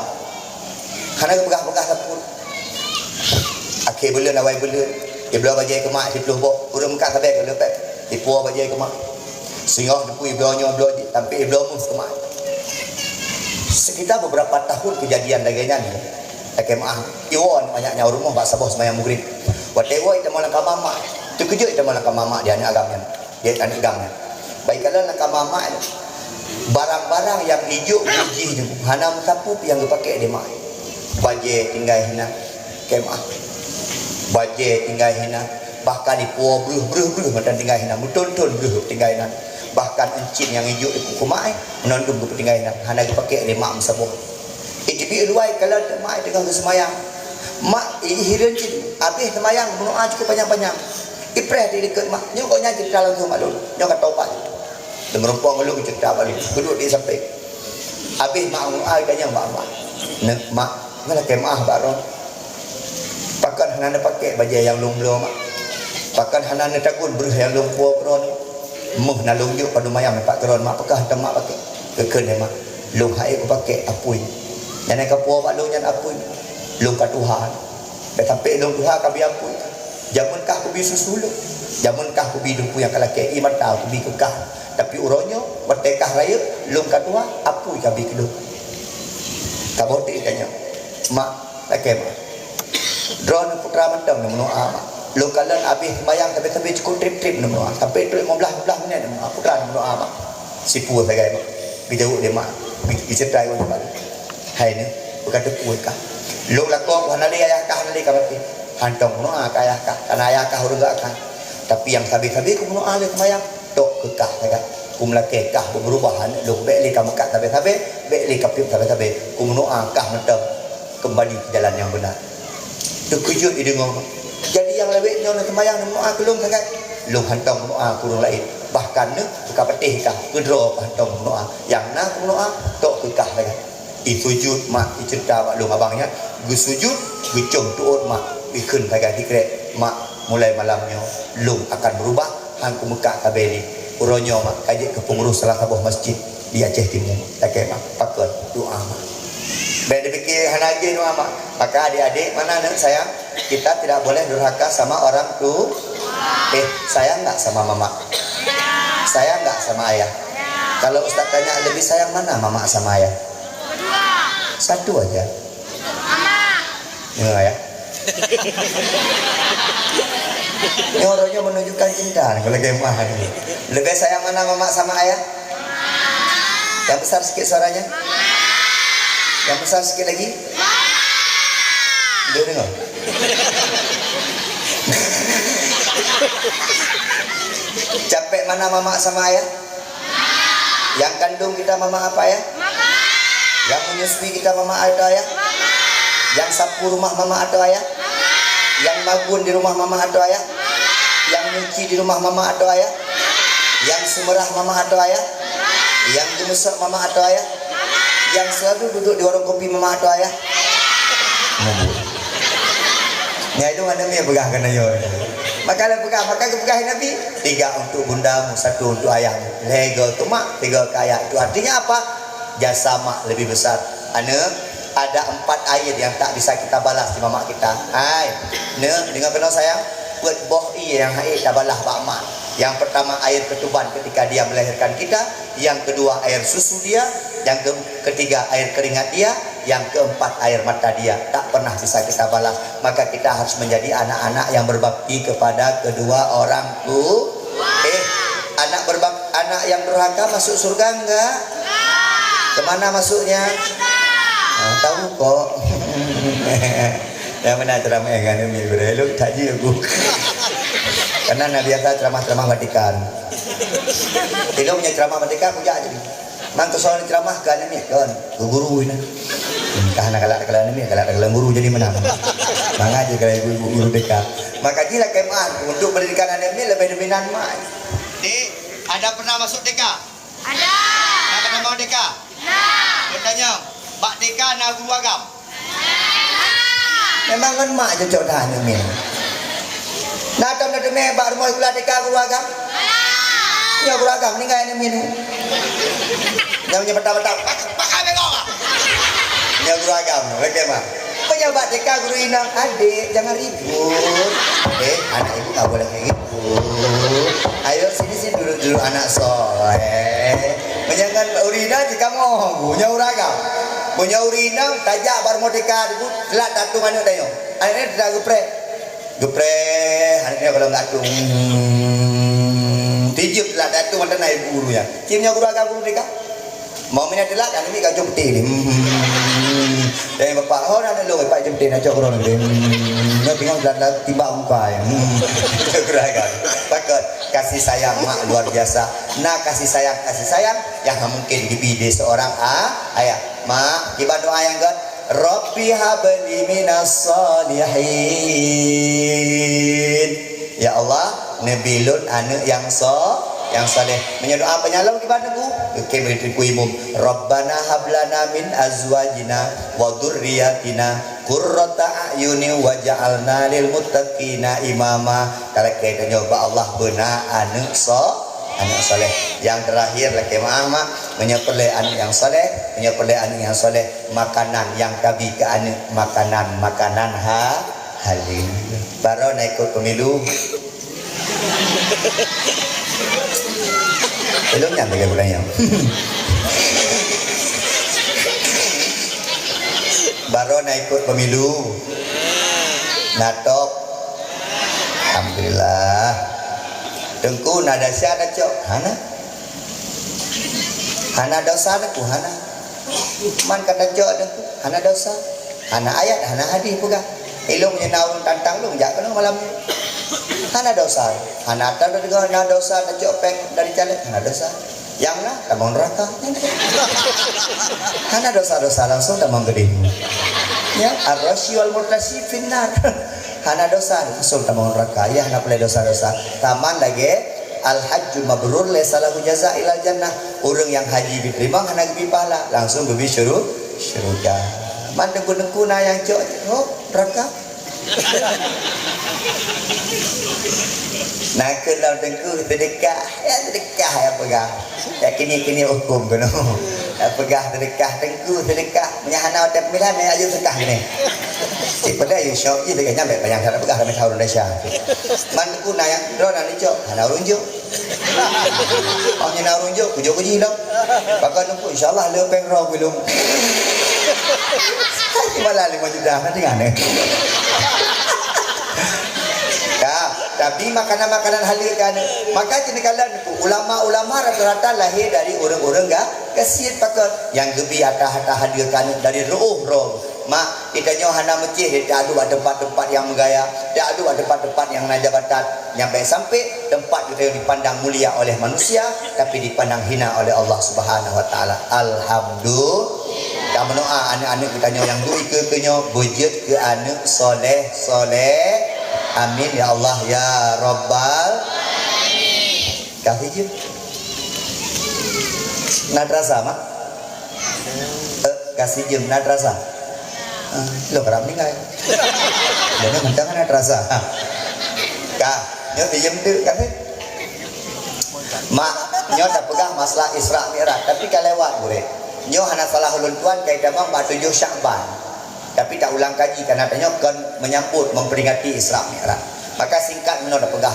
Hana geupeugah-peugah sapeue. Akhé buleuen, awai buleuen, ibloe bajèe keu mak siplôh boh. Ureueng meukat sabé keu leupet, ipuwoe bajèe keu mak. Singoh teupeu ibloe nyoe, ibloe jih, sampai ibloe muh keu mak. Sekitar beberapa tahun kejadian lagèe nyan. Lakèe meu'ah, iwoe aneuk manyak nyan u rumoh bak saboh seumayang Maghrib. Watèe iwoe itamong lam kama mak, teukeujot itamong lam kama mak di aneuk agam nyan, di aneuk agam nyan. Bak ikalon lam kama mak nyan, barang-barang nyang ijok beuh jih nyoe hana meusapeue pih nyang geupaké lé mak. Bajèe tinggai hinan, lakèe meu'ah. Bajèe tinggai hinan, bahkan ipuwoe breuh, breuh, breuh mantong tinggai hinan, meuthôn-thôn breuh tinggai hinan. Bahkan euncit nyang ijok di kuku mak, meunan dum geupeutinggai hinan, hana geupaké lé mak meusaboh. Iteubiet luwai kalon teuk mak teungoh geuseumayang. Mak, i-, hireuen cit, abéh seumayang meudoa cukôp panyang-panyang. Ipreh di likot mak, nyoe gobnyan cerita langsung bak lôn. Nyoe ka tobat. Lôn meurumpok ngon lôn cerita bak lôn. Geuduek di sampéng. Abéh mak meudoa, itanyong bak mak. "Neuk mak, ngon lakèe meu'ah bak droe. Pakon hana neupaké bajèe nyang lôn bloe mak? Pakon hana neutagun breuh nyang lôn puwoe keu droe? Meuh na lôn jok padum ayam nibak keu droe mak, peugah teuma mak paké." Geukheun lé mak, "Lôn han ék kupaké apui. Nyan nyang kapuwoe bak lôn nyan apui. Lôn ka tuha. Bèk sampai lôn tuha kabi apui. Jameun kah kubi susu lôn. Jameun kah kubi dumpeue nyang ka lakèe ié mata kubi keu kah. Tapi uroe nyoe, watèe kah rayeuk, lôn ka tuha, apui kabi keu lôn." Ka boh teuk ka nyoe. Mak, lakèe mak. Droeneuh putra mantong neumeudoa mak. Lôn kalon abéh seumayang sabé-sabé cukôp trép-trép neumeudoa. Sampai trép lima belas, lima belas minét neumeudoa. Putra neumeudoa mak. Sipuwoe sagai mak. Geujaweueb lé mak. Geuceritai lé mak. "Hai neuh, beuka teupeue kah. Lôn lakoe ku hana lé ayah kah, hana lé ka maté. Hantong meudoa keu ayah kah. Kana ayah kah ureueng geuh kah. Tapi nyang sabé-sabé kumeudoa lé seumayang, tok keu kah sagai. Kumeulakèe kah beubeurubah aneuk lôn. Bèk lé ka meukat sabé-sabé, bèk lé ka piep sabé-sabé. Kumeudoa kah mantong keumbali keu jalan nyang beuna." Teukeujot jideungoe. "Jadi nyang lawét nyoe neuseumayang neumeudoa keu lôn sagai?" "Lôn hantong meudoa keu ureueng laén. Bahkan neuh beuka patéh kah, keudroe hantong meudoa. Nyang na kumeudoa, tok keu kah sagai." Isujut mak, iceurita bak lôn abang nyan. Geusujut, geucom tuot mak, ikheun sagai sikrek, "Mak, mulai malam nyoe lôn akan beurubah, han kumeukat sabé lé. Uroe nyoe mak ka jeuet keu peungurus salah saboh masjid di Aceh Timu." Lakèe mak, pakon? Doa mak. Bèk neupike hana jih doa mak. Maka adik-adik, mana aneuk sayang, kita tidak boleh durhaka sama orang tu-, eh, sayang nggak sama mama? Sayang nggak sama ayah? Kalau ustaz tanya, lebih sayang mana mamak sama ayah? Satu aja. Ya, ya. Ini orangnya menunjukkan cinta nih, kalau kayak mah ini. Lebih sayang mana mamak sama ayah? Yang besar sikit suaranya. Yang besar sikit lagi. Dia dengar. Capek mana mamak sama ayah? Yang kandung kita mama apa ya? Yang menyusui kita mama atau ayah? Yang sapu rumah mama atau ayah? Yang magun di rumah mama atau ayah? Yang nyuci di rumah mama atau ayah? Yang sumerah mama atau ayah? Yang geumeusak mama atau ayah? Yang selalu duduk di warung kopi mama atau ayah? Mabuk. Nyan itu mana mi peugah kena yo. Maka lah peugah, maka geupeugah Nabi, tiga untuk bundamu, satu untuk ayahmu. Lhèe go untuk mak, tiga ke ayah. Itu artinya apa? Jasa mak lebih besar. Aneuk, ada empat air yang tak bisa kita balas di mamak kita. Hai, neuk, dengar keunoe sayang. Peuet boh ié nyang hase tabalah bak mak. Yang pertama air ketuban ketika dia melahirkan kita, yang kedua air susu dia, yang ke-, ketiga air keringat dia, yang keempat air mata dia. Tak pernah bisa kita balas. Maka kita harus menjadi anak-anak yang berbakti kepada kedua orang tu-, eh, anak berbak-, anak yang durhaka masuk surga enggak? Kemana masuknya? Ah, tahu kok. Yang mana ceramah yang anu ni, bro? Elok tak ji aku. Karena na biasa ceramah-ceramah matikan. Elok punya ceramah matikan, aku jak jadi. Mang keusoe ceramah ka aneuk miet kon, keu guru ina. Hmm, ka hana galak takalon aneuk miet, galak takalon guru jadi meunan. Mangat jih kalau ibu-ibu guru T K. Maka jih lakèe meu'ah untuk pendidikan aneuk miet leubeh dominan mak. Dek, ada pernah masuk T K? Ada. Nak keutamong T K? Nah. Bertanya, bak T K na guru agam? Memang ngon mak cocok that aneuk miet. Na tom na teumé bak rumoh sikula T K guru agam? Nyoe guru agam ninggai aneuk miet. Nyoe nyang patah-patah, pak, pak, pak, bengong ah. Nyoe guru agam, oke, mak. Meunyoe bak T K guru inong, "Adik, jangan ribut." Eh, anak ibu nggak boleh kayak gitu. Ayo sini, sini duduk dulu anak soleh. Meunyoe ngon ureueng inong jikamoe, nyoe ureueng agam. Meunyoe ureueng inong tajak bak rumoh T K, telat tatung aneuk tanyoe. Aneuk nyoe tajak geupreh. Geupreh, aneuk nyoe kalau nggak tatung. Hmm, tijeup telat tatung, mantong na ibu guru nyan. Cit nyoe guru agam guru T K. Mau mina telat, aneuk miet ka jom teh ni. Hmm. Dan bapak, "Ho, aneuk lôn, bapak jom teh, nak cok keudroe ni." Hmm. Nyoe bingung telat, telat, timbak muka ya. Hmm. Guru agam. Pakon kasih sayang mak luar biasa. Nah, kasih sayang, kasih sayang yang mungkin dibi di seorang a-, ayah. Mak, kiban doa nyang gèt. Rabbi habli minas salihin. Ya Allah, neubi lôn aneuk nyang so-, nyang saleh. Meunyoe doa penyalom kiban teungku, oke, beri teungku imum. Rabbana hablana min azwajina wa dzurriyyatina qurrata a'yunin waj'alna lil muttaqina imama. Talakèe tanyoe bak Allah beuna aneuk so-, aneuk saleh. Nyang terakhir lakèe meu'ah mak, meunyoe peureulèe aneuk nyang saleh, meunyoe peureulèe aneuk nyang saleh, makanan nyang tabi keu aneuk, makanan-makanan ha-, halal. Baroe na ikot pemilu. Belum nyampe ke bulan nyoe. Baroe na ikot pemilu. Na top. Alhamdulillah. Teungku na desya tacok? Hana. Hana desya Teungku, hana. Man ka tacok Teungku, hana desya. Hana ayat, hana hadis peugah. Ilôn meunyoe na ureueng tantang lôn jak keunoe malam nyoe. Hana desya. Hana atra deungoe na desya tacok péng dari caleg, hana desya. Nyang na tamong neuraka. Hana desya-desya langsung tamong keudéh. Ya, ar-rasyi wal murtasyi finnar. Hana desya langsung tamong neuraka. Ya, hana peureulèe desya-desya. Taman lagèe al-hajjul mabrur laisa lahu jaza illal jannah. Ureueng nyang haji geuteurimong hana geubri pahala, langsung geubri syuru-, syeuruga. Man teungku-teungku na nyang cok, oh, neuraka. Na keu lom teungku seudeukah, ya seudeukah ya peugah. Ya kini-kini huköm keunoe. Peugah seudeukah teungku, seudeukah. Meunyo hana watèe pemilihan, nyan aju seudeukah geuh. Cit peudeh, yue syok jih lagèe nyan, bèk panyang that peugah ramè ureueng Malaysia. Man teungku na nyang droe na neucok, hana ureueng jok. Awak nyan na ureueng jok, kujok keu jih lom. Pakon teungku, insya Allah le pèng roh gulong. Hai, malah lima juta, na deungö nyoe. Ka, tapi makanan-makanan halal kan. Maka keuneuk kalon ulama-ulama rata-rata lahé dari ureueng-ureueng ga-, gasien pakon. Nyang geubi ata-ata halal kan dari reuôh droe. Mak, geutanyoe hana meucéh taduek bak teumpat-teumpat nyang meugaya, taduek bak teumpat-teumpat nyang na jabatan. Nyang bèk sampai teumpat geutanyoe dipandang mulia oleh manusia, tapi dipandang hina oleh Allah Subhanahu Wa Taala. Alhamdulillah. Tameudoa aneuk-aneuk geutanyoe nyang duek ikeue-ikeue nyoe beujeuet keu aneuk soleh-soleh. Amin ya Allah ya Rabbal. Kasih jeuem. Na terasa, Mak? Eh, kasih jeuem, na terasa? Ah, lo kerap meninggal. Jangan mentang na terasa. Ka, nyoe sijeuem tu, kasih. Mak, nyoe tapeugah masalah Isra Mi'raj, tapi ka lewat gurèe. Nyoe hana salah ulôn tuan, kai tamong bak tujoh Syakban. Tapi ta ulang kaji, karena tanyoe kon menyambut, memperingati Isra Mi'raj. Maka singkat meunoe tapeugah.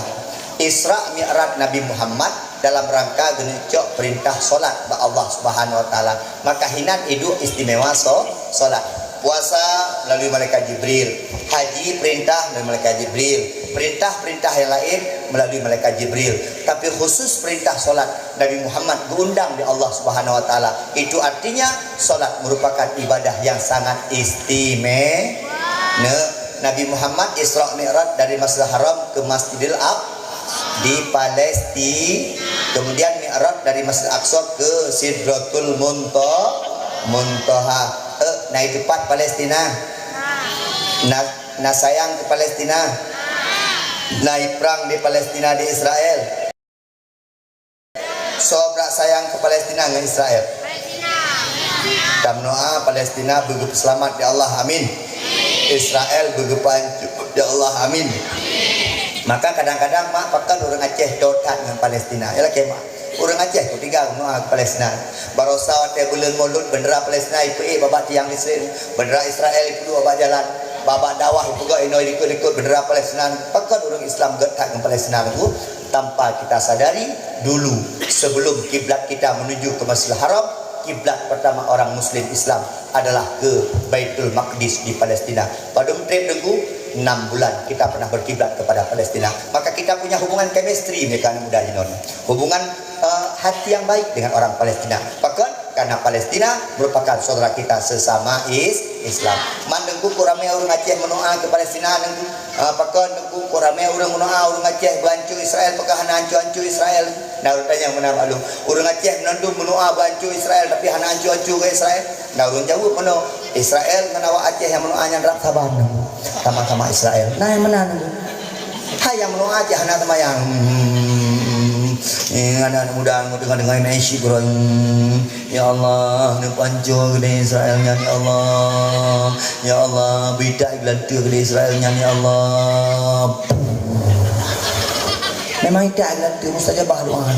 Isra Mi'raj Nabi Muhammad dalam rangka geuneuk cok perintah solat bak Allah Subhanahu Wa Taala. Maka hinan iduek istimewa so-, solat. Puasa melalui malaikat Jibril, haji perintah melalui malaikat Jibril, perintah-perintah yang lain melalui malaikat Jibril. Tapi khusus perintah solat Nabi Muhammad geuundang di Allah Subhanahu Wa Taala. Itu artinya solat merupakan ibadah yang sangat istimewa. Nabi Muhammad Isra Mi'raj dari Masjidil Haram ke Masjidil Aqsa di Palestina, kemudian Mi'raj dari Masjid Aqsa ke Sidratul Munta-, Muntaha. Eh, na iteumpat Palestina? Na, na sayang keu Palestina? Na iprang di Palestina di Israel? Soe brat sayang keu Palestina ngon Israel? Tameudoa Palestina beugeuseulamat ya Allah, amin. Israel beugeupancôk ya Allah, amin. Maka kadang-kadang mak pakon ureueng Aceh toe that ngon Palestina. Ya lakèe mak. Ureueng Aceh keu tinggai meudoa keu Palestina. Barosa watèe buleuen Maulud bendera Palestina ipeuék bak tiang listrik, bendera Israel ipeuduek bak jalan, bak dakwah ipeugöt inoe likot-likot bendera Palestina. Pakon ureueng Islam gèt that ngon Palestina tu? Tanpa kita sadari, dulu sebelum kiblat kita menuju ke Masjidil Haram, kiblat pertama orang Muslim Islam adalah ke Baitul Maqdis di Palestina. Padum trép teungku, enam bulan kita pernah berkiblat kepada Palestina. Maka kita punya hubungan chemistry mereka anak muda jinoe. Hubungan, eh, hati yang baik dengan orang Palestina. Pakon? Karena Palestina merupakan saudara kita sesama is-, Islam. Man teungku, kok ramè ureueng Aceh meudoa keu Palestina teungku? Ah, pakon teungku, kok ramè ureueng meudoa ureueng Aceh beuancô Israel, pakon hana ancô-ancô Israel? Na ureueng tanyong meunan maklum. Ureueng Aceh meunan dum meudoa beuancô Israel, tapi hana ancô-ancô keu Israel. Na ureueng jaweueb meunoe, Israel ngon awak Aceh nyang meudoa nyan rab saban teungku. Sama-sama Israel. Na nyang meunan teungku. Hai nyang meudoa Aceh hana seumayang. Hmm, eh, aneuk muda teungoh deungoe main syik, bro. Hmm. Ya Allah, neupancô keudéh Israel nyan, ya Allah. Ya Allah, bri that geulanteue keudéh Israel nyan, ya Allah. Memang itak geulanteue, mustajabah doa.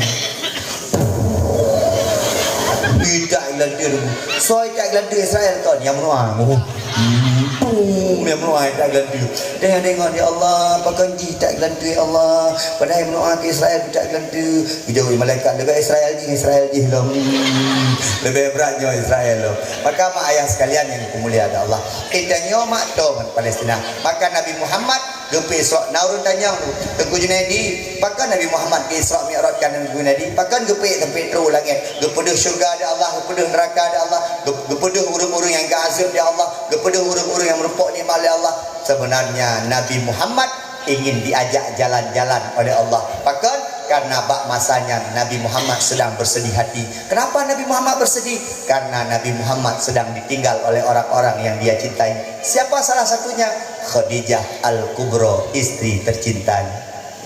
Itak geulanteue tu. Soe itak geulanteue Israel kon, nyang meunoe. Hmm, pum, nyang meunoe itak geulanteue. Tengok-tengok, ya Allah, pakon jih itak geulanteue, ya Allah. Padahai meunoe keu Israel itak geulanteue. Geujaweueb malaikat, leubeh Israel jih, Israel jih lom. Hmm, leubeh brat nyoe Israel lom. Maka mak ayah sekalian nyang dimuliakan Allah, kita nyoe mak toe ngon Palestina. Maka Nabi Muhammad geupeu Isra, na ureueng tanyong tu, Teungku Junaidi, pakon Nabi Muhammad geu-Isra Mi'raj kan Teungku Junaidi? Pakon geupeu sampai trôh langét? Geupeudeuh syeuruga di Allah, geupeudeuh neuraka di Allah, geu-, geupeudeuh ureueng-ureueng nyang geuazeueb di Allah, geupeudeuh ureueng-ureueng nyang meureumpok nikmat lé Allah. Sebenarnya Nabi Muhammad ingin diajak jalan-jalan oleh Allah. Pakon? Karena bak masa nyan Nabi Muhammad sedang bersedih hati. Kenapa Nabi Muhammad bersedih? Karena Nabi Muhammad sedang ditinggal oleh orang-orang yang dia cintai. Siapa salah satunya? Khadijah Al-Kubra, istri tercintanya.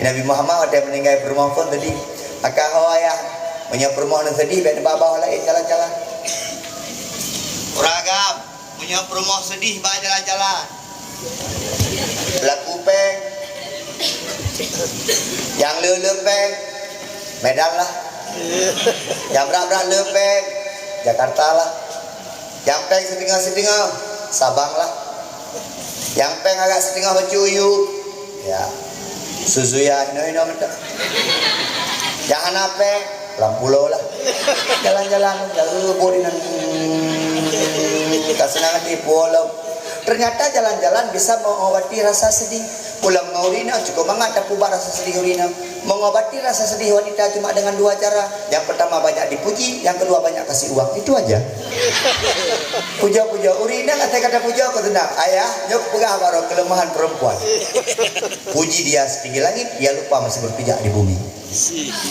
Nabi Muhammad watèe meuninggai peurumoh phon sedih. Maka ho ayah, meunyoe peurumoh nyan sedih, bèk neuba-ba ho laén jalan-jalan. Ureueng agam, meunyoe peurumoh sedih, ba jalan-jalan. Laku péng. Nyang le-le péng, Medan lah. Nyang brat-brat le péng, Jakarta lah. Nyang péng siteungoh-siteungoh, Sabang lah. Nyang péng agak siteungoh bacut u yup, ya, Suzuya hinoe-hinoe mantong. Nyang hana péng, lam pulo lah. Jalan-jalan, jauh buet inan. Ka seunang até pulo. Ternyata jalan-jalan bisa mengobati rasa sedih. Ulôn ngon ureueng inong cukup mangat tapeuubat rasa sedih ureueng inong. Mengobati rasa sedih wanita cuma dengan dua cara. Yang pertama banyak dipuji, yang kedua banyak kasih uang. Itu aja. Puja-puja. Ureueng inong asai ka tapuja kok seunang. Ayah, nyoe kupeugah baroe kelemahan perempuan. Puji dia setinggi langit, dia lupa masih berpijak di bumi.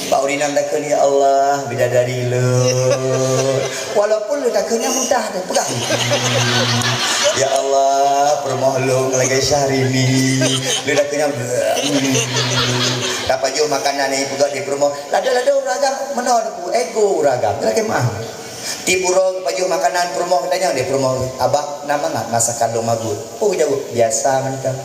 Bak ureueng inong takheun, "Ya Allah, bidadari lôn." Walaupun lôn takheun nyang mudah tu, peugah. "Ya Allah, peurumoh lôn lagèe Syahrini." Lôn takheun nyang, hmm. Tapajoh makanan nyang peugah di peurumoh. Lada-lada ureueng agam meunoe teungku, ego ureueng agam. Lagèe meuah. Tiep uroe pajoh makanan peurumoh, geutanyong lé peurumoh, "Abang, na mangat masakan lôn magun?" Oh, jaweueb, "Biasa mantong."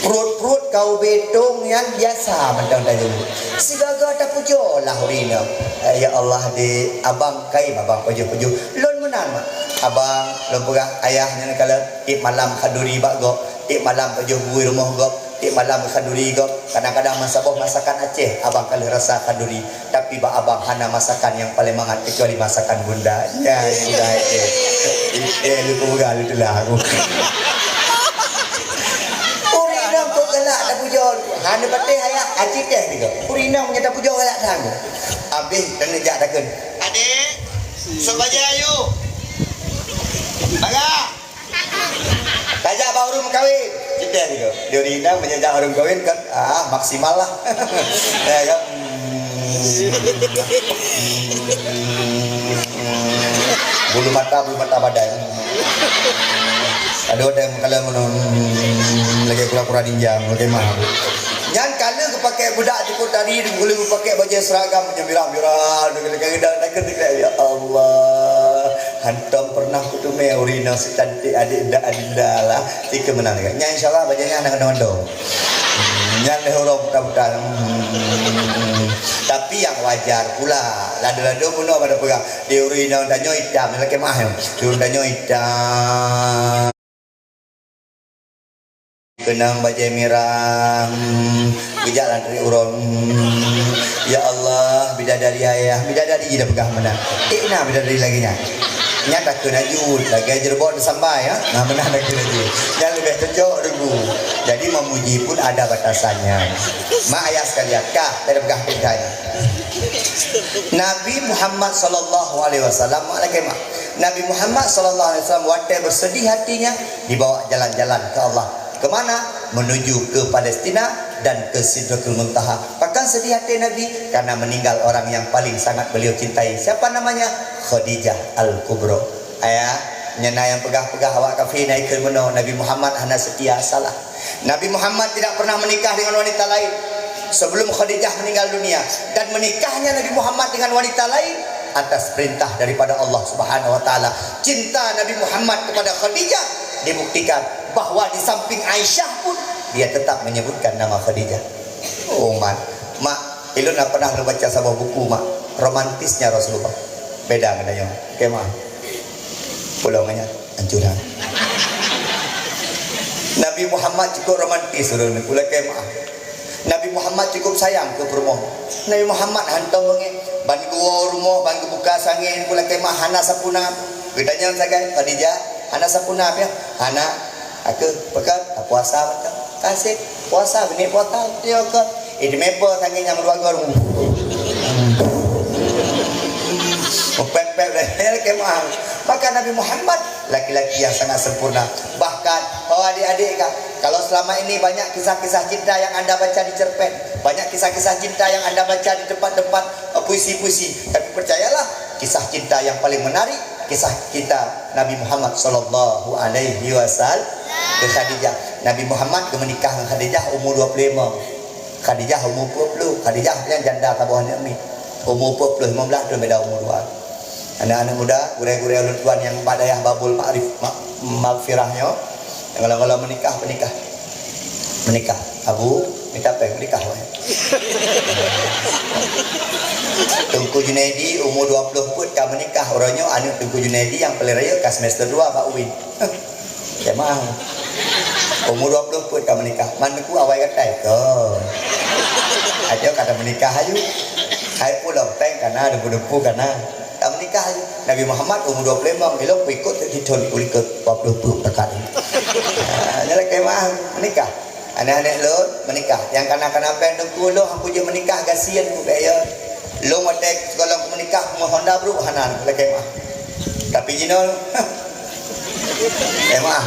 Pruet-pruet ka ubé tong nyan biasa mantong tajaweueb. Sigaga tapujoe lah ureueng inong. "Eh, ya Allah, Dek, abang kayém abang pajoh-pajoh. Lôn meunan, Mak." "Abang, lôn peugah ayah nyan kalon, tiep malam khanduri bak gob, tiep malam pajoh bui rumoh gob, tiep malam khanduri gob. Kadang-kadang meusaboh masakan Aceh abang ka lheueh rasa khanduri." Tapi bak abang hana masakan nyang paleng mangat kecuali masakan bunda. Nyan bunda, eh. Eh, lu peugah lu teulah aku. Ureueng inong kok galak tapujoe. Hana patéh ayah, aci teh tiga. Ureueng inong meunyo tapujoe galak sang. Abéh dan jak takheun. "Adék, sôk bajèe ayu." Bagah. Tajak bak ureueng meukawen. Cit teh tiga. Di ureueng inong meunyo jak ureueng meukawen kan, ah, maksimal lah. Ya kan? Bulu mata, bulu mata badai. Aduh, ada yang kalau ngono, lagi kura-kura ninja, lagi mahal. Nyan ka lheueh geupakék budak jipeuet tari, ka lheueh geupakék bajèe seragam, nyan mirah-mirah, ya Allah. Hantom pernah kuteumé ureueng inong si cantik adék ndak Adinda lah. Sikeue meunan. Nyan insya Allah bajèe nyan hana keunoe. Hmm, nyan lheueh uroe buta-buta. Hmm. Tapi nyang wajar pula. Lado-lado bunoe pada peugah, di ureueng inong tanyoe itam, lakèe meuah nyoe. Di ureueng tanyoe itam. Keunong bajèe mirah, hmm, geujak lam treuk uroe, hmm, "Ya Allah, bidadari ayah, bidadari," jipeugah meunan. Eh, na bidadari lagèe nyan. Nyan takheun aju, lagèe jeureubok disambai, ya. Nah, meunan takheun aju. Nyan leubeh cocok deungon. Jadi, memuji pun ada batasannya. Mak ayah sekalian, kah, bèk peugah beda nyan. Nabi Muhammad sallallahu alaihi wasallam, mak lakèe meuah. Nabi Muhammad sallallahu alaihi wasallam watèe bersedih hatinya, dibawa jalan-jalan ke Allah. Ke mana? Menuju ke Palestina dan ke Sidratul Muntaha. Pakon sedih hati Nabi? Karena meninggal orang yang paling sangat beliau cintai. Siapa namanya? Khadijah Al-Kubra. Ayah, nyan na nyang peugah-peugah awak kafé na ikheun bunoe Nabi Muhammad hana setia, salah. Nabi Muhammad tidak pernah menikah dengan wanita lain sebelum Khadijah meninggal dunia, dan menikahnya Nabi Muhammad dengan wanita lain atas perintah daripada Allah Subhanahu wa taala. Cinta Nabi Muhammad kepada Khadijah dibuktikan bahwa di samping Aisyah pun dia tetap menyebutkan nama Khadijah. Oh, Mak, Mak, ilôn na pernah lôn baca saboh buku, Mak, romantisnya Rasulullah. Beda ngon tanyoe. Oke, Mak. Pulang banyak ancuran. Nabi Muhammad cukup romantis ulôn, lakèe meuah. Nabi Muhammad cukup sayang keu peurumoh. Nabi Muhammad hantom beungéh, ban geuwoe u rumoh, ban geubuka sangén, lakèe meuah hana sapeue na. Geutanyong sagai, "Khadijah, hana sapeue na piah?" "Hana." "Akhé, pakon?" "Puasa mantong." "Kaseb, puasa, beuneuk puasa." Dia ka, eh, dimeupeu sangén nyang dua gor. Mepet-pet dah, lakèe meuah. Maka Nabi Muhammad laki-laki yang sangat sempurna. Bahkan, oh adik-adik kah, kalau selama ini banyak kisah-kisah cinta yang anda baca di cerpen, banyak kisah-kisah cinta yang anda baca di tempat-tempat, eh, puisi-puisi, tapi percayalah, kisah cinta yang paling menarik, kisah cinta Nabi Muhammad sallallahu alaihi wasallam keu Khadijah. Nabi Muhammad geumeunikah ngon Khadijah umur dua puluh lima. Khadijah umur dua puluh. Khadijah nyan janda saboh aneuk miet. Umur dua puluh, lima belas thôn beda umur dua. Aneuk-aneuk muda, gurèe-gurèe ulôn tuan nyang bak dayah Babul Ma'rif, Ma-, Maghfirah nyoe, nyang gohlom-gohlom meunikah, meunikah. Meunikah. Abu, mita péng meunikah, wahai. Teungku Junaidi umur dua puluh peuet ka meunikah, uroe nyoe aneuk Teungku Junaidi nyang paleng rayeuk ka semester dua bak uin. Jamaah. Umur dua puluh peuet ka meunikah. Man Teungku awai gatai ko. Ajo ka meunikah aju. Hai pulang tank kana, debu-debu kana. Ka meunikah aju. Nabi Muhammad umur dua puluh lima, ilong peuikot teuka thon, peuikot dua puluh peuet takat. Ah, nyan lakèe meuah meunikah. Aneuk-aneuk lôn meunikah. Nyang kana-kana péng Teungku lôn, han kujeuet meunikah, gasien ku bèk yo. Lôn watèe gohlom meunikah, meu Honda brôk hana, lakèe meuah. Tapi jinoe, eh, meuah.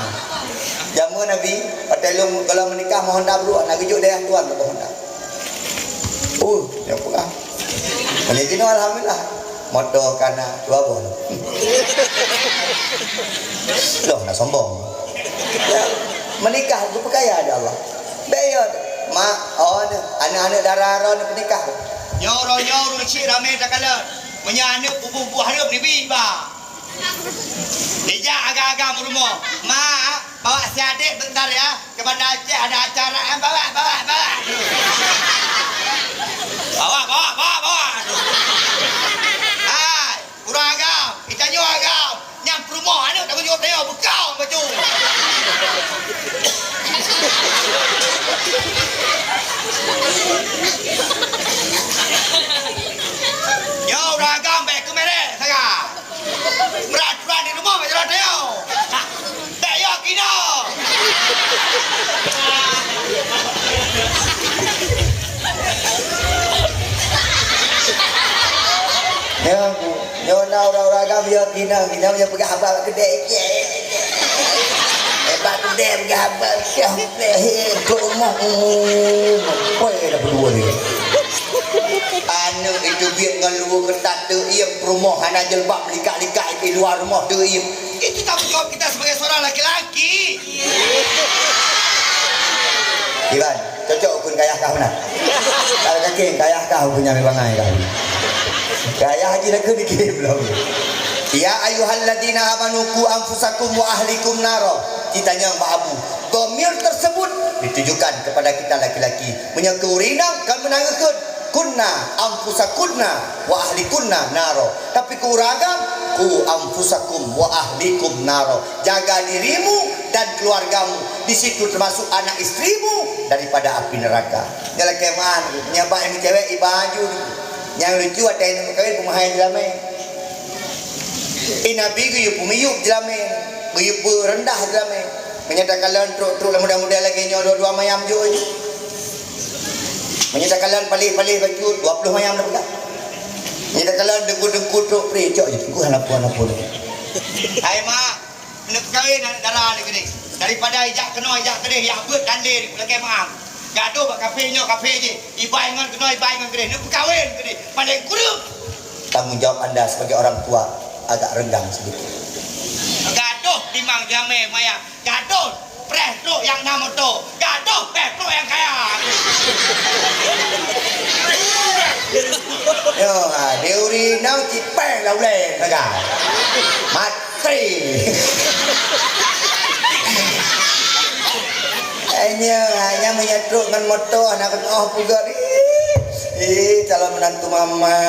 Jameun Nabi, watèe lôn gohlom meunikah, meu Honda brôk hana, geujok dayah tuan bak Honda. Uh, nyoe peugah. Meunyoe jinoe alhamdulillah. Moto kana dua boh. Loh, nak sombong. Ya, meunikah geupeukaya lé Allah. Bèk yo, mak, oh, aneuk-aneuk dara droeneuh peunikah. Nyoe uroe nyoe ureueng chik ramé takalon. Meunyoe aneuk bubuh-bubuh hareuem nibi ba. Dijak agam-agam u rumoh. Mak, bawa si adék bentar ya. Ke Banda Aceh ada acara, eh, bawa, bawa, bawa. Bawa, bawa, bawa, bawa. Hai, ureueng agam, geutanyoe agam. Nyang peurumoh aneuk tak meunyoe teuyo beukong bacut. Nyoe ureueng agam bèk keumerek saga. Peraturan di rumoh bèk jalan teuyo. Bèk yo kina. Nyoe, nyoe na ureueng-ureueng agam yo kina, kina nyoe peugah haba bak keudè. Eh, bak keudè peugah haba, syah, eh, keu rumoh, hmm, poi dah berdua ni. Aneuk itu biet ngon luweue keutat teuiem peurumoh, hana jilbab, likak-likak di luwa rumoh teuiem. Itu tanggung jawab kita sebagai seorang laki-laki. Iban, cocok ukun kayah kah beuna. Kalau kakek kayah kah ukun nyang bangai kah. Kayah haji dah keu dikit belum. Ya ayyuhalladzina amanu qu anfusakum wa ahlikum nara. Kita nyang bak abu. Dhamir tersebut ditujukan kepada kita laki-laki. Meunyoe keu ureueng inong kan meunangeukeun, kunna anfusakunna wa ahlikunna naro. Tapi keu ureueng agam, ku anfusakum wa ahlikum naro. Jaga dirimu dan keluargamu. Di situ termasuk anak istrimu daripada api neraka. Nyan lakèe meu'ah, nyan bak nyang cewek iba aju. Nyang lucu, watèe inong meukawen, peumeuhai jeulamèe. Eh, Nabi geuyue peumiyueb jeulamèe, geuyue peureundah jeulamèe. Meunyoe takalon trok-trok lam muda-muda lagèe nyoe dua-dua mayam jok jih. Meunyoe takalon paléh-paléh bacut dua ploh mayam dah peugah. Meunyoe takalon deungku-deungku trok pré cok jih, teungku hana peue-hana peue. Hai mak, neuk kawin aneuk dara neugri. Daripada ijak keunoe ijak keudeh, ijak beuet tandé lakèe meu'ah. Gadoh bak kafé nyoe kafé jih. Ibai ngon keunoe, ibai ngon keudeh. Neupeukawen keudeh. Paleng kureueng. Tanggung jawab anda sebagai orang tua agak renggang sedikit. Gadoh timang jamé maya. Gadoh preh trok nyang na moto. Gadoh preh trok nyang kaya. Yo, ha, di ureueng inong cit péng lam ulèe saga. Mat Tri. Hanya, hanya meunyoe trok ngon moto, hana keunong peugah. Ih, calon menantu mama.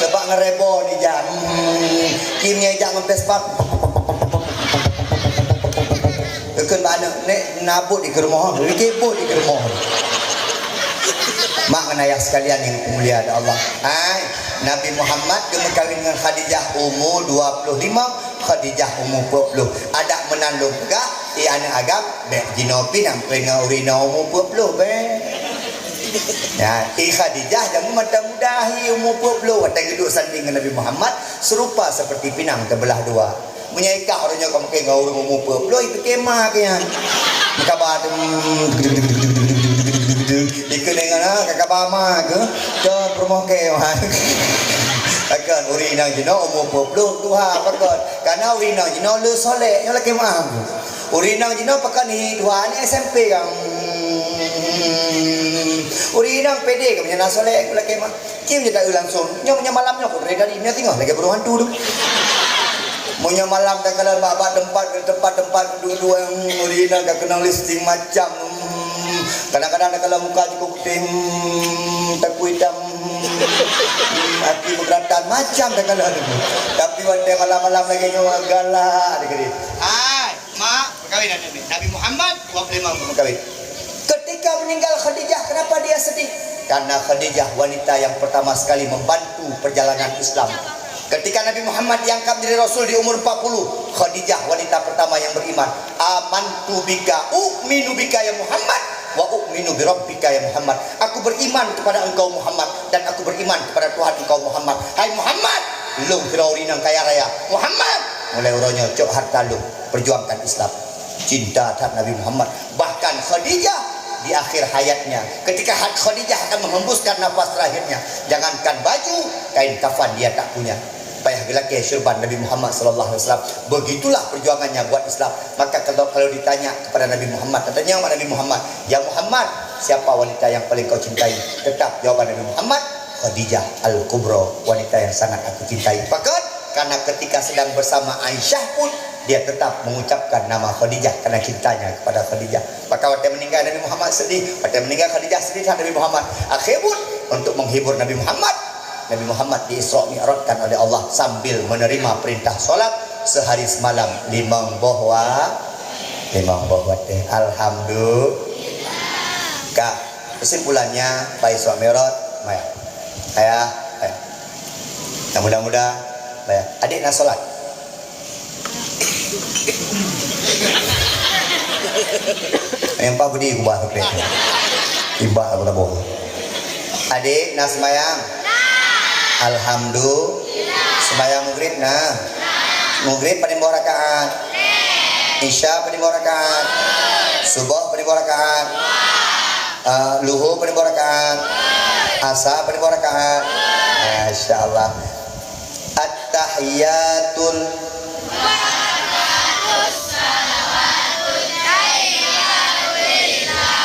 Sebab ngon rebo dijak. Hmm, Kim nyang jak ngon Vespa. Teukheun bak aneuk, "Nek, na bot di keu rumoh, rikit bot di keu rumoh." Mak ngon ayah sekalian yang dimuliakan Allah. Hai, Nabi Muhammad geumeukawen ngon Khadijah umur dua puluh lima, Khadijah umur dua puluh. Adak meunan lôn peugah, i aneuk agam, bèk jinoe pih nyang peue ngon ureueng inong umur dua puluh, bèk. Ya, i Khadijah jameun mantong muda hi umur dua puluh, watèe geuduek sanding ngon Nabi Muhammad, serupa seperti pinang teubelah dua. Meunyoe i kah uroe nyoe ka mungken ngon ureueng umur dua puluh, i pike ma keu nyan. Meukaban, dikeue deungon, ha, ka kaba ma keu, keu peurumoh keu, ha. Pakon ureueng inong jinoe umur dua puluh tuha, pakon. Karena ureueng inong jinoe le soleh, nyoe lakèe meu'ah. Ureueng inong jinoe pakon hi tuha, ni S M P kan. Ureueng inong pede kan, meunyoe na soleh, lakèe meu'ah. Kim jeuet taeu langsung. Nyoe, nyoe malam nyoe, kok dari tadi, nyoe singoh lagèe burung hantu tu. Meunyoe malam takalon bak-bak teumpat, teumpat-teumpat duek-duek, hmm, ureueng inong ka keunong lipstik macam, hmm, kadang-kadang takalon muka cukup putéh, hmm, takue itam, hmm. Hmm, aki meugeuratan macam dah kalah dulu. Tapi watèe malam-malam lagèe nyoe galak deh keudéh. Hai, mak, kawin aneuk Nabi Muhammad, dua puluh lima umur kawin. Ketika meninggal Khadijah, kenapa dia sedih? Karena Khadijah wanita yang pertama sekali membantu perjalanan Islam. Ketika Nabi Muhammad diangkat menjadi Rasul di umur empat puluh, Khadijah wanita pertama yang beriman. "Amantu bika, u'minu bika ya Muhammad, wa u'minu bi rabbika ya Muhammad." "Aku beriman kepada engkau Muhammad, dan aku beriman kepada Tuhan engkau Muhammad." "Hai Muhammad, lôn sidroe ureueng nyang kaya raya. Muhammad, mulai uroe nyoe cok harta lôn, perjuangkan Islam." Cinta that Nabi Muhammad. Bahkan Khadijah di akhir hayatnya, ketika Khadijah akan menghembuskan nafas terakhirnya, jangankan baju, kain kafan dia tak punya. Payah geulakèe syurban Nabi Muhammad sallallahu alaihi wasallam. Begitulah perjuangannya buat Islam. Maka kalau, kalau ditanya kepada Nabi Muhammad, tanya Nabi Muhammad, "Ya Muhammad, siapa wanita yang paling kau cintai?" Tetap jawaban Nabi Muhammad, "Khadijah Al-Kubra, wanita yang sangat aku cintai." Pakon? Karena ketika sedang bersama Aisyah pun, dia tetap mengucapkan nama Khadijah karena cintanya kepada Khadijah. Maka watèe meninggal Nabi Muhammad sedih, watèe meninggal Khadijah sedih that Nabi Muhammad. Akhé buet, untuk menghibur Nabi Muhammad, Nabi Muhammad di-Isra Mi'rajkan oleh Allah sambil menerima perintah salat sehari semalam limong boh wa-, limong boh watèe. Alhamdulillah. Ka, kesimpulannya, bak Isra Mi'raj, maya. Maya, maya. Yang muda-muda, maya. Adik na salat? Nyang paih budi kubah tu. Ibak aku taboh. Adik, na sembayang? Alhamdulillah. Sembayang Maghrib na? Maghrib padum boh rakaat? Isya padum boh rakaat? Suboh padum boh rakaat? Ah, Luhur padum boh rakaat? Asa padum boh rakaat? Masya Allah. At-tahiyatul.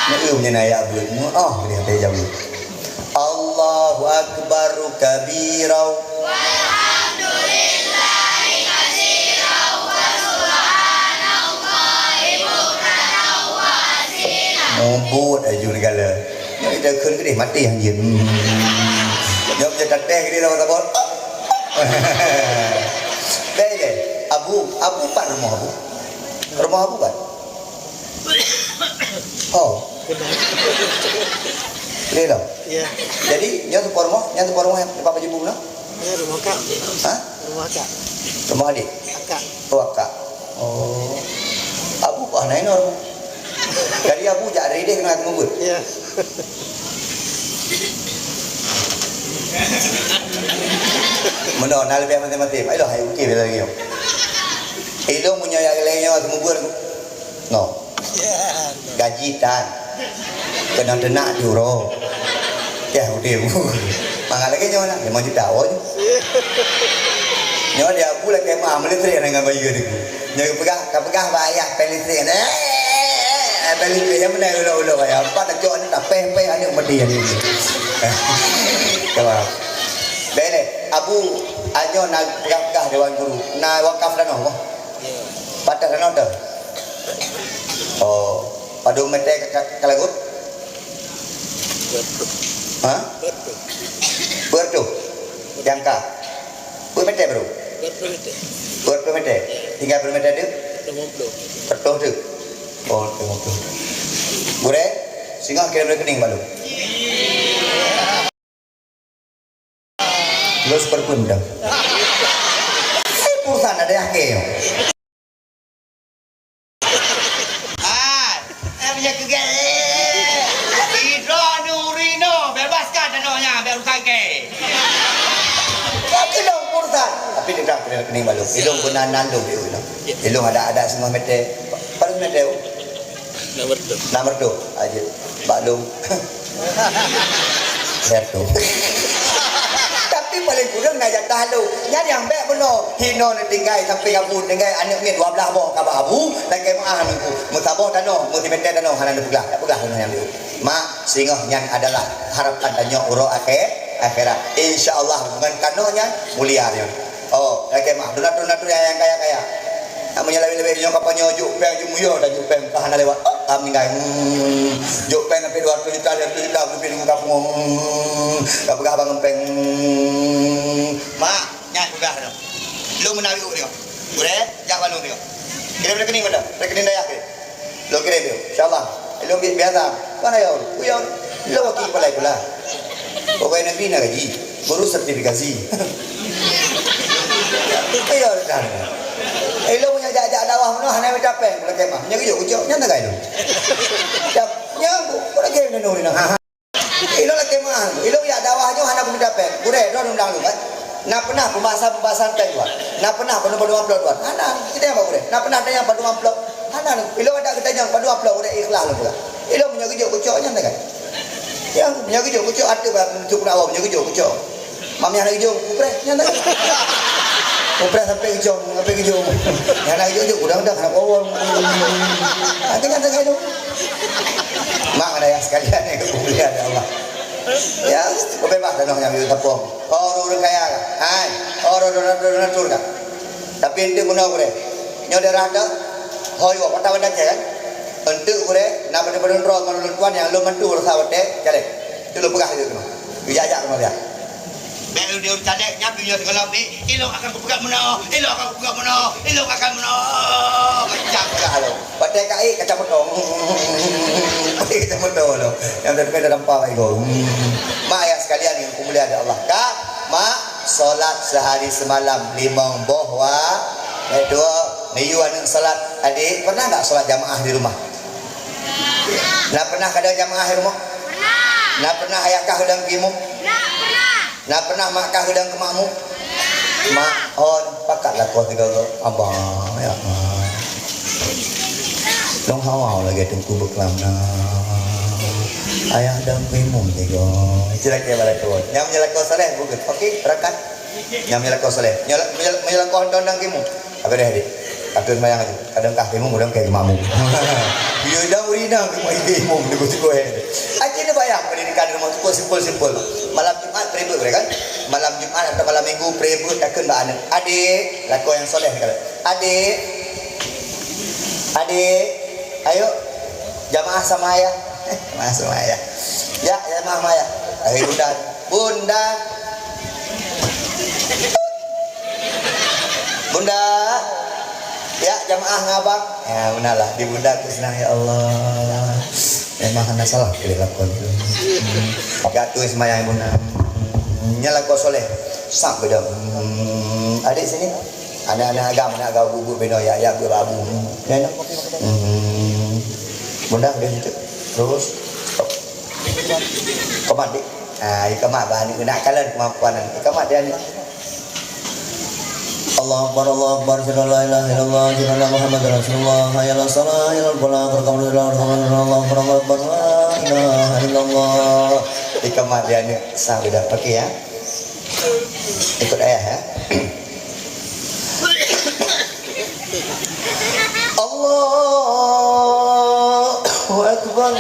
Neu nyan ayat buet. Oh, dia ada jawab. Allahu akbar kabira. Mubuet aju negara. Nyoe ita kheun keudeh maté anjeut. Hmm. Nyoe ita tek keudeh lawan tabot. Dai deh. Abu, Abu pat rumoh Abu? Rumoh Abu pat? Oh. Lé lom. Ya. Jadi, nyoe teupeu rumoh, nyoe teupeu rumoh nyang tempat baju bu na? Ya, rumoh kak. Hah? Rumoh kak. Rumoh adik? Akak. Oh, akak. Oh. Abu bah na inoe rumoh. Jadi Abu jak dari deh kena tunggu. Ya. Meunoe na leubeh maté-maté. Ayo hai oke bila lagi. Ilong punya yang lain nyoe tunggu. No. Gaji tan. Keunan teunak di uroe. Yah, udeh. Mangat lagèe nyoe na, lima juta awai. Nyoe di Abu lakèe meuah meulistrik dengan bayeue niku. Nyoe peugah, ka peugah bak ayah péng listrik. Eh, péng listrik nyang beuna ulok-ulok ayah. Empat tacok ni tak péng-péng aneuk mati ni. Coba. Bèk lé, Abu, anyoe na peugah-peugah dewan guru. Na wakaf tanoh boh? Patah tanoh teuh? Oh, padum meter ka, ka, ka lagut? Ha? Bertuh. Bertuh. Jangka. Berapa meter baru? Berapa meter? Berapa meter? Tinggal berapa meter tu? Berapa puluh? Berapa tu? Oh, berapa puluh. Gurèe, singoh kirim rekening baru. Terus perpun dah. Perusahaan ada yang kaya. Ah, eh, punya keugai. Sidroe nuri no, bebaskan tanoh nyan, bèk urusan kèe. Tapi dong urusan. Tapi dia dah kena kena malu. Ilong guna nandung dia ilong. Ilong ada, ada setengah meter. Paling meter. Nomor tu. Nomor tu aja. Bak lông. Satu. Tapi paling kurang na jatah lông. Nyan nyang bèk bunoe. Hino neutinggai sampai Abu tinggai aneuk miet dua belas boh ka bak Abu, lakèe meuah nunggu. Meusaboh tanoh, meusimeter tanoh hana neupeugah. Tak peugah nyan. Mak, singoh nyan adalah harapan tanyoe uroe akhé-, akhirat. Insya Allah ngon tanoh nyan mulia nyoe. Oh, lakèe meuah. Donatur-donatur nyang kaya-kaya. Nak meunyoe lawét-lawét nyoe ka pajoh jok péng, jok muyuh dah jok péng, ka hana lewat. Oh, ka meuninggai. Hmm. Jok péng sampai dua ratus juta, lima ratus juta, leubeh nunggu ka pungo. Hmm. Ka peugah bangon péng. Hmm. Menarik tengok. Gurèe, jak balong tengok. Kirim rekening pada, rekening dayah kirim. Lo kirim tengok. Insya-Allah. Lo bi-, biasa. Mana ya? Uya. Lo wakil kepala sekolah. Pokoknya nabi nak gaji. Guru sertifikasi. Ayo dah. Eh, lo punya jak-jak dakwah mana hana minta peng, kalau kemah. Nya geujok kucok, nyan tagai lo. Nya, nya, aku, aku lagi minum ni, nah. Ilong lakèe meu'ah, ilong jak dakwah nyoe hana kumita pèng. Gurèe, droeneuh undang lôn, kan? Na peunah pembahasan-pembahasan pèng, Tuan? Na peunah padum-padum amplop, Tuan? Hana. Kita nyang ba gurèe. Na peunah tanyong padum amplop? Hana. Ilong adak geutanyong padum amplop, gurèe, ikhlas lôn peugah. Ilong meunyoe geujok kucok nyan, kan? Ya, meunyoe geujok kucok, ateueh bah, untuk Allah, meunyoe geujok kucok. Mami hana geujok, kupreh, nyan, kan? Kupreh sampai geujok, sampai geujok. Hana geujok, jok, udang dah, hana power. Nanti kan tengah itu. Mak ada yang sekalian yang kemuliaan Allah. Ya, bebas dah noh nyang tapong. Oh, ureueng kaya kah? Hai, oh, ureueng donatur kah? Tapi eunteuk bunoe gurèe. Nyoe daerah dak? Hoi, wak, kota Banda Aceh, kan? Eunteuk gurèe, na pada-pada droe ngon ulôn tuan nyang lôn bantu rasa watèe, jaleh. Tu lôn peugah lé keunoe. Geujak-jak keunoe, ya. Bèk lôn diurus tadek, nyan pih nyoe sigohlom, eh, ilong akan kupeugah meunoe, ilong akan kupeugah meunoe, ilong akan meunoe. Macam peugah lôn. Watèe ka ék kacamata. Watèe kacamata lôn. Nyang teuka dah tampak bak igoe. Hmm. Mak ayah sekalian yang dimuliakan Allah. Kak, mak, solat sehari semalam limong boh wa-, eh, dua, neuyue aneuk solat. Adik, pernah enggak solat jamaah di rumah? Na pernah kadang jamaah di rumah? Pernah. Na pernah ayah kah kadang keu imum? Pernah. Na pernah mak kah geudong keu makmum? Mak, oh, pakat lakoe sigoe-goe. Abang, ya, Mak. Lôn hawa lagèe teungku beuklam na. Ayah dong keu imum sigoe. Itu lagèe bak lakoe. Nyang meunyoe lakoe saleh, bukon. Oke, rakan. Nyang meunyoe lakoe saleh. Meunyoe la-, meunyoe la-, meunyoe lakoe dong keu imum. Apa deh, Dik? Ateueh seumayang aju. Kadang kah imum, kadang kah makmum. Dia dah urina ke mai imum, dia bersikuh, eh. Aja dia bayar pendidikan di rumah tu, simpel-simpel. Malam Jumat, private boleh kan? Malam Jumat atau malam Minggu, private takkan bak aneuk. Adik, lakoe nyang soleh kalau. Adik. Adik. Ayo. Jamaah sama ayah. Jamaah sama ayah. Ya, jamaah sama ayah. Ayo, Bunda. Bunda. Bunda, ya jamaah ngon abang. Ya, beuna lah. Di bunda ku seunang, ya Allah. Memang hana salah pilih lakoe. Hmm. Gak tuh semayang bunda. Nya lakoe soleh. Sak bedong. Hmm. Adik sini. Anak-anak agam, anak agam bubuk beno ya, ya berabu. Ya, no? Hmm. Bunda dia situ. Terus. Stop. Komat, Dik. Ah, ikamat bah ni kena kalan kemampuan ni. Ikamat dia ni. Allahu Akbar, Allahu Akbar, asyhadu an la ilaha illallah, asyhadu anna Muhammadar Rasulullah, hayya 'alas shalah, hayya 'alal falah, qad qamat shalah, Allahu Akbar, Allahu Akbar, la ilaha illallah. Ikamat dia ni, sah dah. Okey ya. Ikut ayah ya. Allahu Akbar.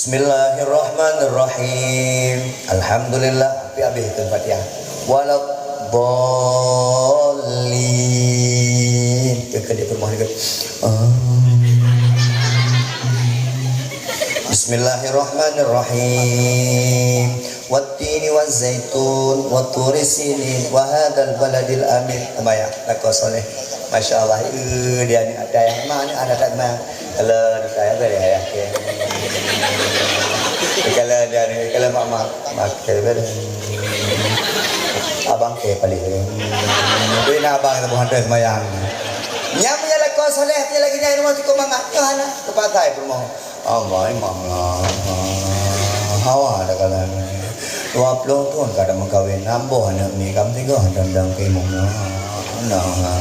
Bismillahirrahmanirrahim. Alhamdulillah. Tapi habis tu Fatihah. Waladdallin. Kekal dia permohon ke? Amin. Bismillahirrahmanirrahim. Wattini wazzaitun, watturi sinin, wahadzal baladil amin. Sembahyang, lakoe soleh. Masya Allah, eh, dia ni ada yang mana, ada tak mana. Kalau saya tu ya, ya, ya. Kalau dia ni, kalau mak, mak, mak, abang ke paling. Tapi nak abang tu hantar sembahyang. Nyam ya lakoe soleh, dia lagi nyai rumah cukup mangat. Yohana, tempat saya rumah. Allah, imam lah. Hawa dah kalan. Dua puluh tahun kada meukawen, amboh aneuk mi, kam tiga dang-dang keu imum. Nah, nah.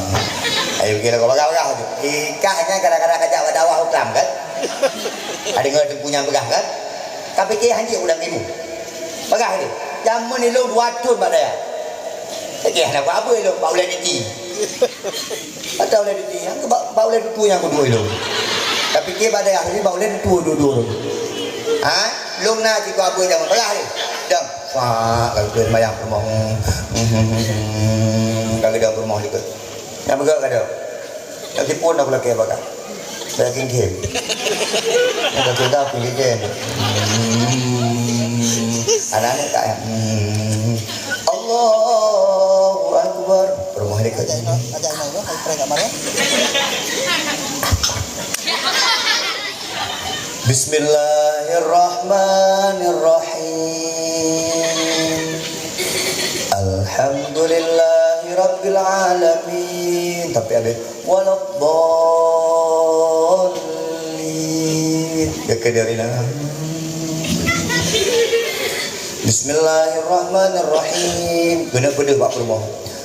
Ayo, kira kau bagah-bagah tu. Ikah nyan kadang-kadang kajak bak dakwah Islam, kan? Ada dengar teungku nyan peugah, kan? Tapi keu hanjeuet udang keu imum. Peugah dia. Jameun ilong dua thon bak dayah. Okey, hana apa-apa ilong, bak ulèe niti. Atau ulèe tutu nyang ke bak, bak ulèe tutu nyang kedua ilong. Tapi ke bak dayah ni bak ulèe tutu dua-dua tu. Ha? Lôn na cit keu abah jangan peugah ni. Dang. Wah, kalau tu sembahyang peurumoh. Kalau dang peurumoh juga. Nyang peugah ka dang. Nyang sipun dah pulakèe bakah. Dah kingkir. Nyang dah tinggal kingkir. Aneuk-aneuk ka, hmm. Allahu Akbar. Peurumoh dekat sini. Bismillahirrahmanirrahim. Alhamdulillahirabbil alamin. Tapi habis. Waladdallin. Dekat dari dalam. Bismillahirrahmanirrahim. Keuneuk peudeuh bak peurumoh.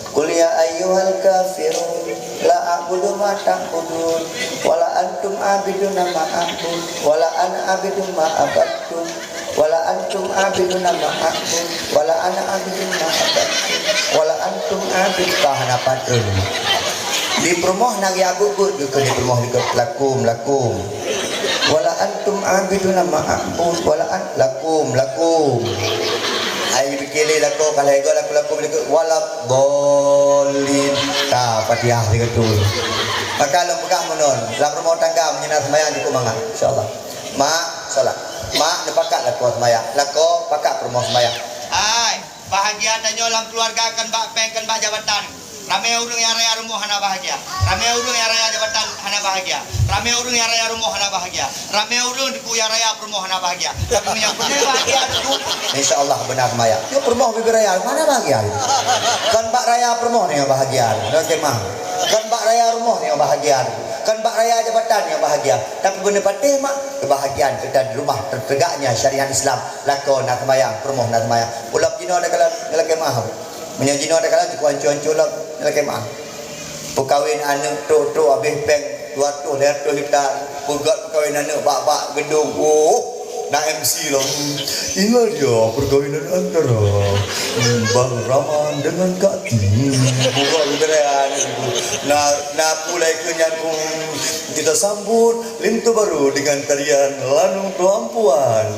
Qul ya ayyuhal kafirun, la a'budu ma ta'budun, wa la antum abiduna ma a'bud, wa la ana abidun ma abadtum, wa la antum abiduna ma a'bud, wa la ana abidun ma abadtum, wa la antum abid-, ka hana patron. Di peurumoh na geujak buet-buet, geukheun di peurumoh, geukheun lakum, lakum. Wala antum abiduna ma a'bud, wala an-, lakum, lakum. Ai dipike lé lakoe, ka lhèe goe lakum, lakum, lakum, waladdallin. Ka, Fatihah sigoe tu. Maka lôn peugah meunan, lam rumoh tangga meunyoe na seumayang cukôp mangat, insya Allah. Mak, salat. Mak, neupakat lakoe seumayang. Lakoe, pakat peurumoh seumayang. Hai. Bahagia tanyoe lam keuluwarga, kon bak péng, kon bak jabatan. Ramé ureueng nyang raya rumoh hana bahagia. Ramé ureueng nyang raya jabatan hana bahagia. Ramé ureueng nyang raya rumoh hana bahagia. Ramé ureueng teungku nyang raya peurumoh hana bahagia. Tapi meunyoe peureulèe bahagia teungku, insya Allah beuna seumayang. Nyoe peurumoh bibit raya, mana bahagia? Kon bak raya peurumoh nyang bahagia. Nyoe kemah. Kon bak raya rumoh nyang bahagia. Kon bak raya jabatan nyang bahagia. Tapi beuna patéh mak, kebahagiaan kita di rumah, tertegaknya syariat Islam. Lakoe na seumayang, peurumoh na seumayang. Ulôn jinoe takalon ngon lakèe meu'ah. Meunyoe jinoe takalon, jikeu ancô-ancô lom ngon lakèe meu'ah. Peukawen aneuk trok-trok habéh péng dua ratus lhèe ratus juta. Peugöt peukawen aneuk bak-bak geudong. Oh, na M C lom. Inilah dia perkahwinan antara, hmm, Bang Rahman dengan Kak Tin. Buka geudong aneuk tu. Na, na pulai keu nyang, hmm, kita sambut linto baru dengan tarian Lanung Tuampuan.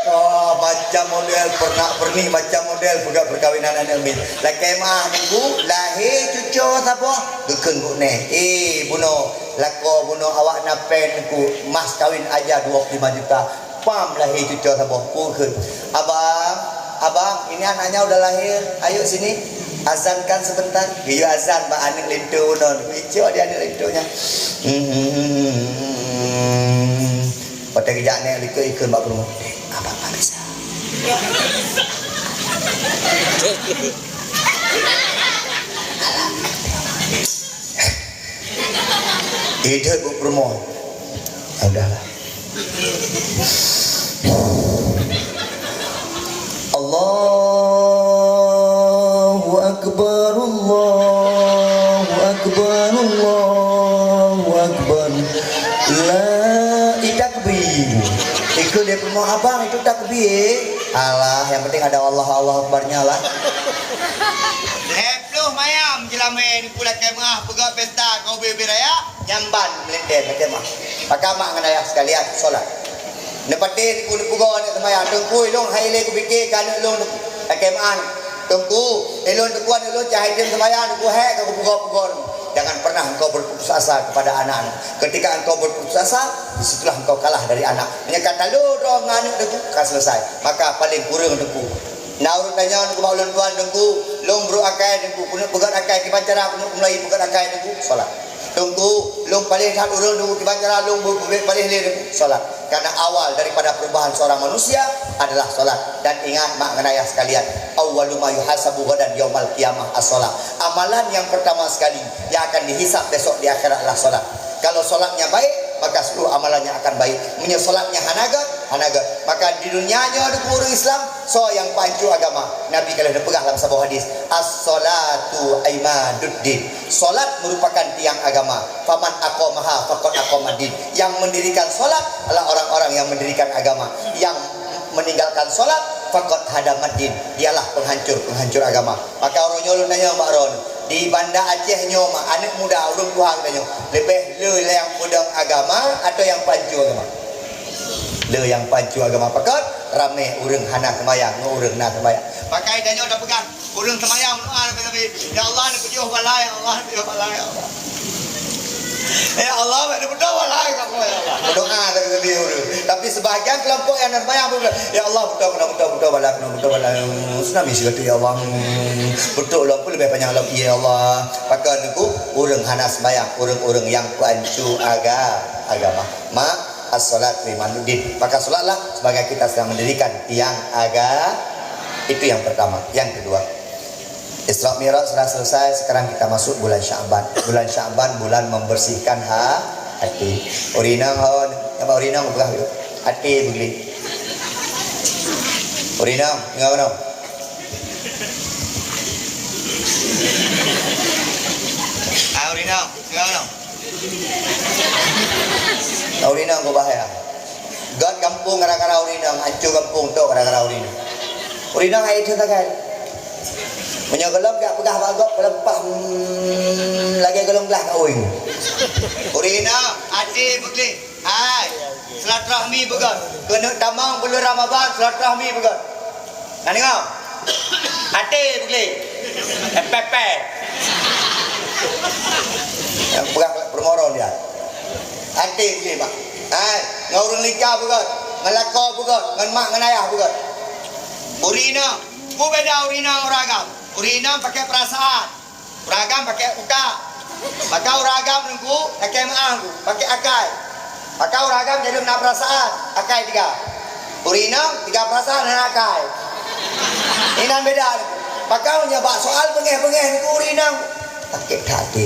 Ah, macam model, pernak-pernik macam model peugah perkawinan aneuk miet. Lakèe meu'ah teungku, lahé cucoe saboh, geukheun gobnyan. Eh, bunoe, lakoe bunoe awak na péng teungku, mas kawin aja dua puluh lima juta. Pam lahé cucoe saboh, geukheun. Abang, abang, ini anaknya udah lahir. Ayo sini, azankan sebentar. Geuyue azan bak aneuk linto bunoe. Icok di aneuk linto nyan. Hmm. Watèe geujak nèk likot ikheun bak peurumoh. Dek, abang tak bisa. Ideh bu peurumoh. Ya udahlah. Allahu Akbar, Allahu Akbar, Allahu Akbar. La, i takbir. Ikut dia peurumoh abang itu takbir. Alah, yang penting ada Allah, Allah Akbarnya lah. Lhèe ploh mayam jeulamèe di pulai kemah peugah pesta kau bibit raya. Nyamban meulintèe meuteumah. Maka mak ngon ayah sekalian, solat. Neupatéh teungku neupeugoe aneuk seumayang. Teungku, ilôn hai lé kupike keu aneuk lôn, lakèe meu'ah. Teungku, ilôn teungku aneuk lôn cahai tem seumayang, teungku, hék ka kupeugoe-peugoe. Jangan pernah engkau berputus asa kepada anak. Ketika engkau berputus asa, di situlah engkau kalah dari anak. Meunyoe ka talo droe ngon aneuk teungku, ka selesai. Maka paling kureueng teungku. Na ureueng tanyong teungku bak ulôn tuan teungku, lôn brôk akai teungku, keuneuk peugöt akai kiban cara keuneuk mulai peugöt akai teungku, solat. Teungku, lôn paléh that ureueng teungku kiban cara lôn bu-, bu-, paléh lé teungku, solat. Karena awal daripada perubahan seorang manusia adalah solat. Dan ingat mak ngon ayah sekalian, awwalu ma yuhasabu ghadan yaumal qiyamah as-solat. Amalan yang pertama sekali yang akan dihisab besok di akhirat adalah solat. Kalau solatnya baik, maka seluruh amalannya akan baik. Meunyoe solatnya hana göt, hana göt. Maka di dunia nyoe teungku ureueng Islam, soe nyang peuhanco agama? Nabi ka lheueh neupeugah lam saboh hadis, "As-salatu imaduddin." Solat merupakan tiang agama. "Faman aqamaha faqad aqamaddin." Yang mendirikan solat adalah orang-orang yang mendirikan agama. Yang meninggalkan solat, faqad hadamaddin. Dialah penghancur-penghancur agama. Maka uroe nyoe lôn tanyong bak droeneuh, di Banda Aceh nyoe mak, aneuk muda, ureueng tuha geutanyoe, leubeh le nyang peudong agama atau nyang peuhanco agama? Le nyang peuhanco agama. Pakon? Ramé ureueng hana seumayang ngon ureueng na seumayang. Maka tanyoe tapeugah, ureueng seumayang meudoa sabe-sabe, "Ya Allah, neupeujôh bala, ya Allah, neupeujôh bala, ya Allah." Ya Allah, bèk neupeujôh bala, ya Allah. Meudoa sabe-sabe ureueng. Tapi Sebahagian kelompok nyang na seumayang, "Ya Allah, beutôi keunoe, beutôi, beutôi bala keunoe, beutôi bala. Tsunami sigoe teuk, ya Allah. Beutôi lom, peue leubeh panyang lom, ya Allah." Pakon Teungku, ureueng hana seumayang, ureueng-ureueng nyang peuancu aga-, agama. Ma as-salat imaduddin. Maka salatlah sebagai kita sedang mendirikan tiang aga-, itu yang pertama. Yang kedua, Isra Mi'raj sudah selesai, sekarang kita masuk bulan Sya'ban. Bulan Sya'ban, bulan membersihkan ha-, hati. Ureueng inong, ho, nyang bak ureueng inong peugah dulu. Hati beugli. Ureueng inong, ingat keunoe. Ah, ureueng inong, ingat keunoe. Ureueng inong keu bahya. Göt gampông gara-gara ureueng inong, ancô gampông tok gara-gara ureueng inong. Ureueng inong hai that sagai. Meunyoe gohlom jak peugah bak gob, gohlom pah, hmm, lagèe gohlom glah ka ueng. Ureueng inong, até beugléh. Hai, silaturahmi beugöt. Keuneuk tamong buleuen Ramadhan, silaturahmi beugöt. Na deungö? Até beugléh. Pepeh. Nyang peugah peurumoh dia. Até beugléh, Mak. Hai, ngon ureueng lingka beugöt, ngon lakoe beugöt, ngon mak ngon ayah beugöt. Ureueng inong, peue beda ureueng inong ngon ureueng agam? Ureueng inong pakai perasaan. Ureueng agam pakai utak. Maka ureueng agam Teungku, pakai meu'ah Teungku, pakai akai. Maka ureueng agam jadi na perasaan, akai tiga. Ureueng inong tiga perasaan, hana akai. Inan beda Teungku. Maka meunyoe bak soal beungéh-beungéh Teungku ureueng inong, sakét that até.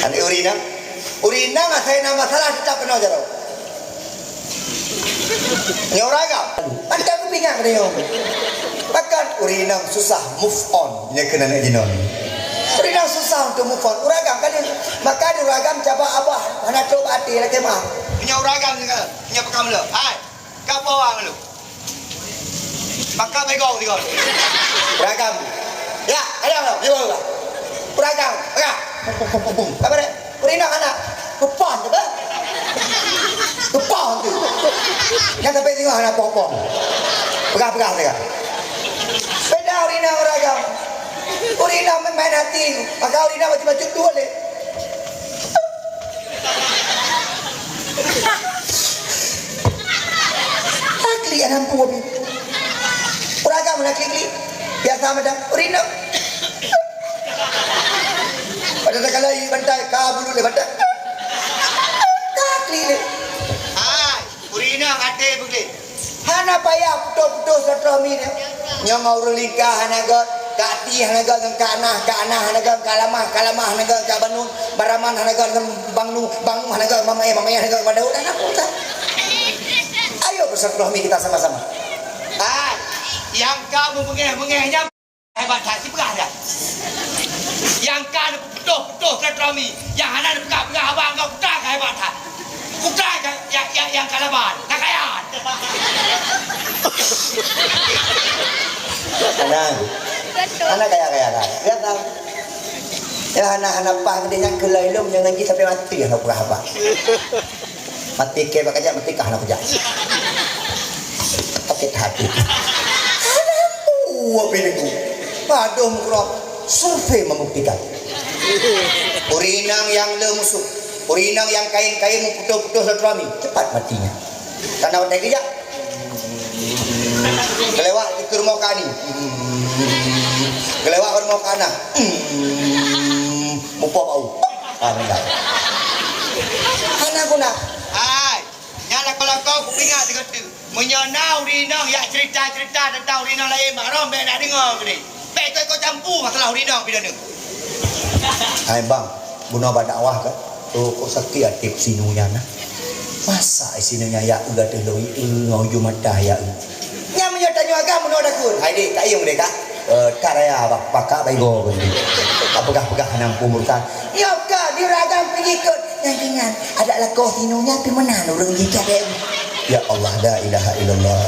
Aneuk ureueng inong, ureueng inong asai na masalah teutap keunoe jaroe. Nyoe ureueng agam. Mantap kupingat keu nyoe. Pakon ureueng inong susah move on nyoe keu aneuk jinoe. Ureueng inong susah untuk move on. Ureueng agam kan, maka di ureueng agam caba abah, hana trok bak até, lakèe meu'ah. Nyoe ureueng agam nyoe, nyoe peugah meuleuh. Hai, ka po awak meuleuh. Maka bego tiga. Ureueng agam. Ya, ada apa? Dia bawa. Ureueng agam. Ya. Pum, pum, pum, pum, pum. Apa dia? Ureueng inong hana. Keupoh tu, bah. Keupoh tu. Nyang sampai tengok hana poh-poh. Peugah-peugah dia. Beda ureueng inong ureueng agam. Ureueng inong main-main hati. Maka ureueng inong bacut-bacut tu boleh. Taklik aneuk pu abi. Ureueng agam na klik-klik. Biasa macam ureueng inong. Pada takalai bantai ka bulu lé bantai. Taklik lé. Hai, ureueng inong até beugléh. Hana payah putôh-putôh silaturahmi nyoe. Nyoe ngon ureueng lingka hana göt, Kak Ti hana göt ngon Kak Nah, Kak Nah hana göt ngon Kak Lamah, Kak Lamah hana göt ngon Kak Banun, Baraman hana göt ngon Bang Nu, Bang Nu hana göt ngon Mama Yah, Mama Yah hana göt ngon Bang Daud, hana payah. Ayo bersilaturahmi kita sama-sama. Ah, nyang ka meubeungéh-beungéh nyan hebat that, sipeugah dah. Nyang ka neuputôh-putôh silaturahmi, nyang hana neupeugah-peugah haba ngon putra ka hebat that. Putra nyang, nyang, nyang, nyang ka laban, na kaya. Hana, hana kaya-kaya kan. Biasa. Ya, hana, hana paih geude nyan keu lôn, ilôn nyan ngaji sampai maté hana peugah haba. Maté kèe bak kajak, maté kah hana kujak. Sakét hati. Hana peue pih Teungku. Padum keudroe, survei membuktikan. Ureueng inong nyang le musoh, ureueng inong nyang kayém-kayém meuputôh-putôh silaturahmi, cepat matinya. Karena watèe geujak, geulewat dikeue rumoh Kak Ni. Geulewat rumoh Kak Nah. Mupoh bau. Ah, meninggal. Hana guna. Hai, nyan lakoe-lakoe kupeuingat sigoe teuk. Meunyoe na ureueng inong jak cerita-cerita teuntang ureueng inong laén, mak rom bèk na deungö keudéh. Bèk ikot-ikot campur masalah ureueng inong pih droeneuh. Hai bang, bunoe bak dakwah ka? Oh, kok sakét até si Nu nyan nah. Masa si Nu nyan jak eu ateueh lôn, eu ngon ujong mata jak eu. Nyan meunyoe tanyoe agam bunoe takheun. Hai dek, kayém dek ka? Eh, ka raya bang, pakak baigo pun. Tak peugah-peugah hana muphom urusan. Nyoe ka di ureueng agam pih jikheun. Nyan, nyan, adak lakoe si Nu nyan pih meunan ureueng jikheun. Ya Allah, la ilaha illallah.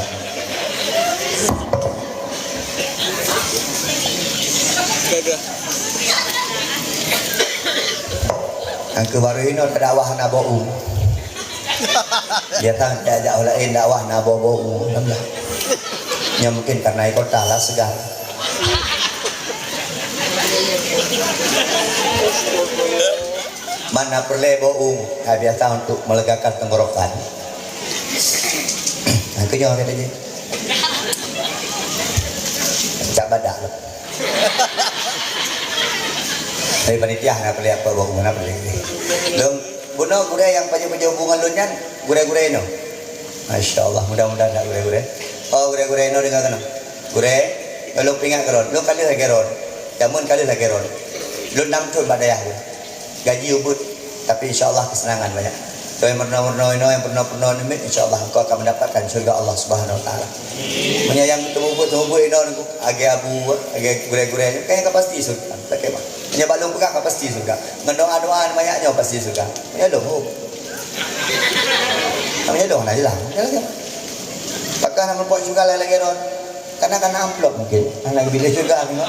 Nyang keu baru inoe tadakwah na bau. Biasa jak-jak laén dakwah na bau-bau. Alhamdulillah. Nyan mungkin karena ikota lah segar. Mana peureulèe bau, hai biasa untuk melegakan tenggorokan. Nah, keunyoe kata dia. Cak badak tu. Tapi panitia nak pelik apa, bawa mana pelik ni. Lôn, bunoe gurèe nyang pajoh-pajoh bu ngon lôn nyan, gurèe-gurèe inoe. Masya Allah, mudah-mudahan tak gurèe-gurèe. Oh, gurèe-gurèe inoe dengar keunoe. Gurèe, lôn peuingat keudroe. Lôn ka lheueh lagèe droe. Jameun ka lheueh lagèe droe. Lôn nam thon bak dayah lôn. Gaji ubit, tapi insya Allah kesenangan banyak. Kau yang pernah-pernah inoe, yang pernah-pernah nimit, insya Allah engkau akan mendapatkan syurga Allah Subhanahu Wa Taala. Meunyoe nyang teumeubuet-teumeubuet inoe, lagèe abu, lagèe gurèe-gurèe, kayèe ka pasti syurga. Takèe mah. Meunyoe bak lôn peugah ka pasti syurga. Ngon doa-doa banyak nyoe pasti syurga. Meunyoe lôn, oh. Meunyoe lôn, nah, jelas. Jelas, jelas. Pakon hana meurumpok syurga lagèe droe. Kana-kana amplop mungkin. Hana geubri lé syurga nyoe.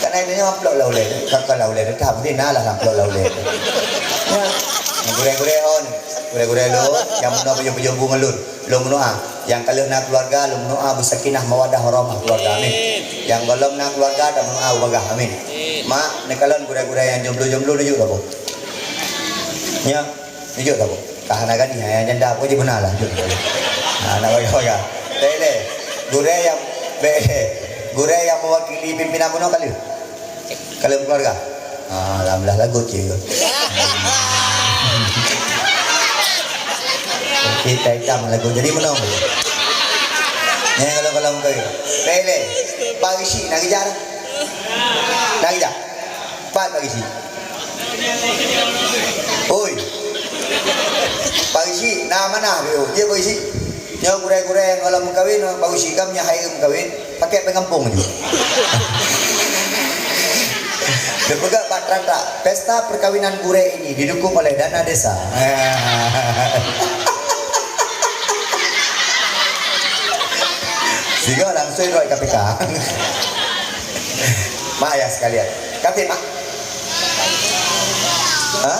Kana itu nyoe amplop lah ulèe. Kakak lah ulèe. Tapi na lah amplop lah ulèe. Ya. Gurèe-gurèe on. Gurèe-gurèe lôn. Nyang meunoe pajoh-pajoh bu ngon lôn. Lôn meudoa. Nyang ka lheueh na keuluwarga, lôn meudoa beusakinah mawaddah warahmah keuluwarga. Amin. Nyang gohlom na keuluwarga, tameudoa ubagah. Amin. Mak, neukalon gurèe-gurèe nyang jomblo-jomblo neujok saboh. Ya. Jujur tak, Bu? Ka hana gadih, nyang janda pun jih beuna lah, jujur. Ha, nak bagi-bagi. Bèk lé. Gurèe nyang, bèk lé. Gurèe nyang mewakili pimpinan bunoe ka lheueh? Ka lheueh keuluwarga? Ha, alhamdulillah lagot cit. Kita hitam lagot. Jadi menang. Nyang kalau-kalau muka. Bèk lé. Pak Rishi nak kejar. Nak kejar. Pat Pak Geuchik? Oi. Pak Geuchik, na amanah dia. Dia Pak Geuchik. Nyoe gurèe-gurèe nyang gohlom meukawen, Pak Geuchik, kam nyan hai meukawen, pakai pèng gampông ju. Dipeugah bak trantak, pesta perkawinan gurèe ini didukung oleh dana desa. Sigoe langsung rot K P K. Mak ayah sekalian. Kafé, Mak? Ha?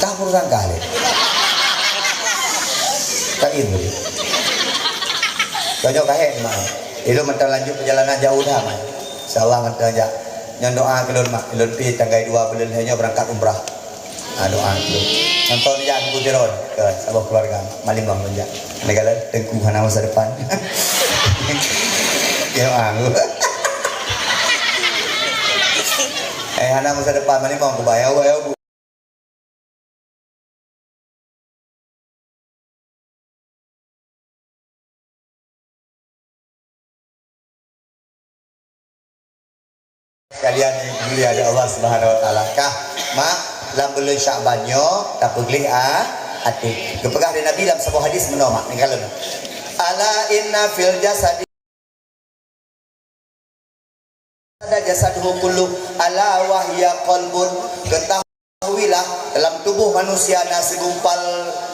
Kah pun sangka lé. Kah ilmu. Kau jawab kahek, Mak. Ilmu mantap lanjut perjalanan jauh dah, Mak. InsyaAllah mantap jak. Nyan doa keu lôn, Mak. Lôn pi tanggai dua buleuen lhèe nyoe beurangkat umrah. Ah, doa tu. Nonton jak Teungku Tiron ke saboh keluarga Malimong jak. Negara Teungku hana masa depan. Ya, ah. Eh, hana masa depan Malimong ku bayar, oh, ya, Bu. Sekalian mulia di Allah Subhanahu Wa Taala. Kah, Mak, lam buleuen Syakban nyoe tapeugleh, ah, até. Geupeugah lé Nabi lam saboh hadis meunoe, Mak, neukalon. Ala inna fil jasadi Ada jasadhu kullu, ala wahya qalbun. Ketahuilah, dalam tubuh manusia na segumpal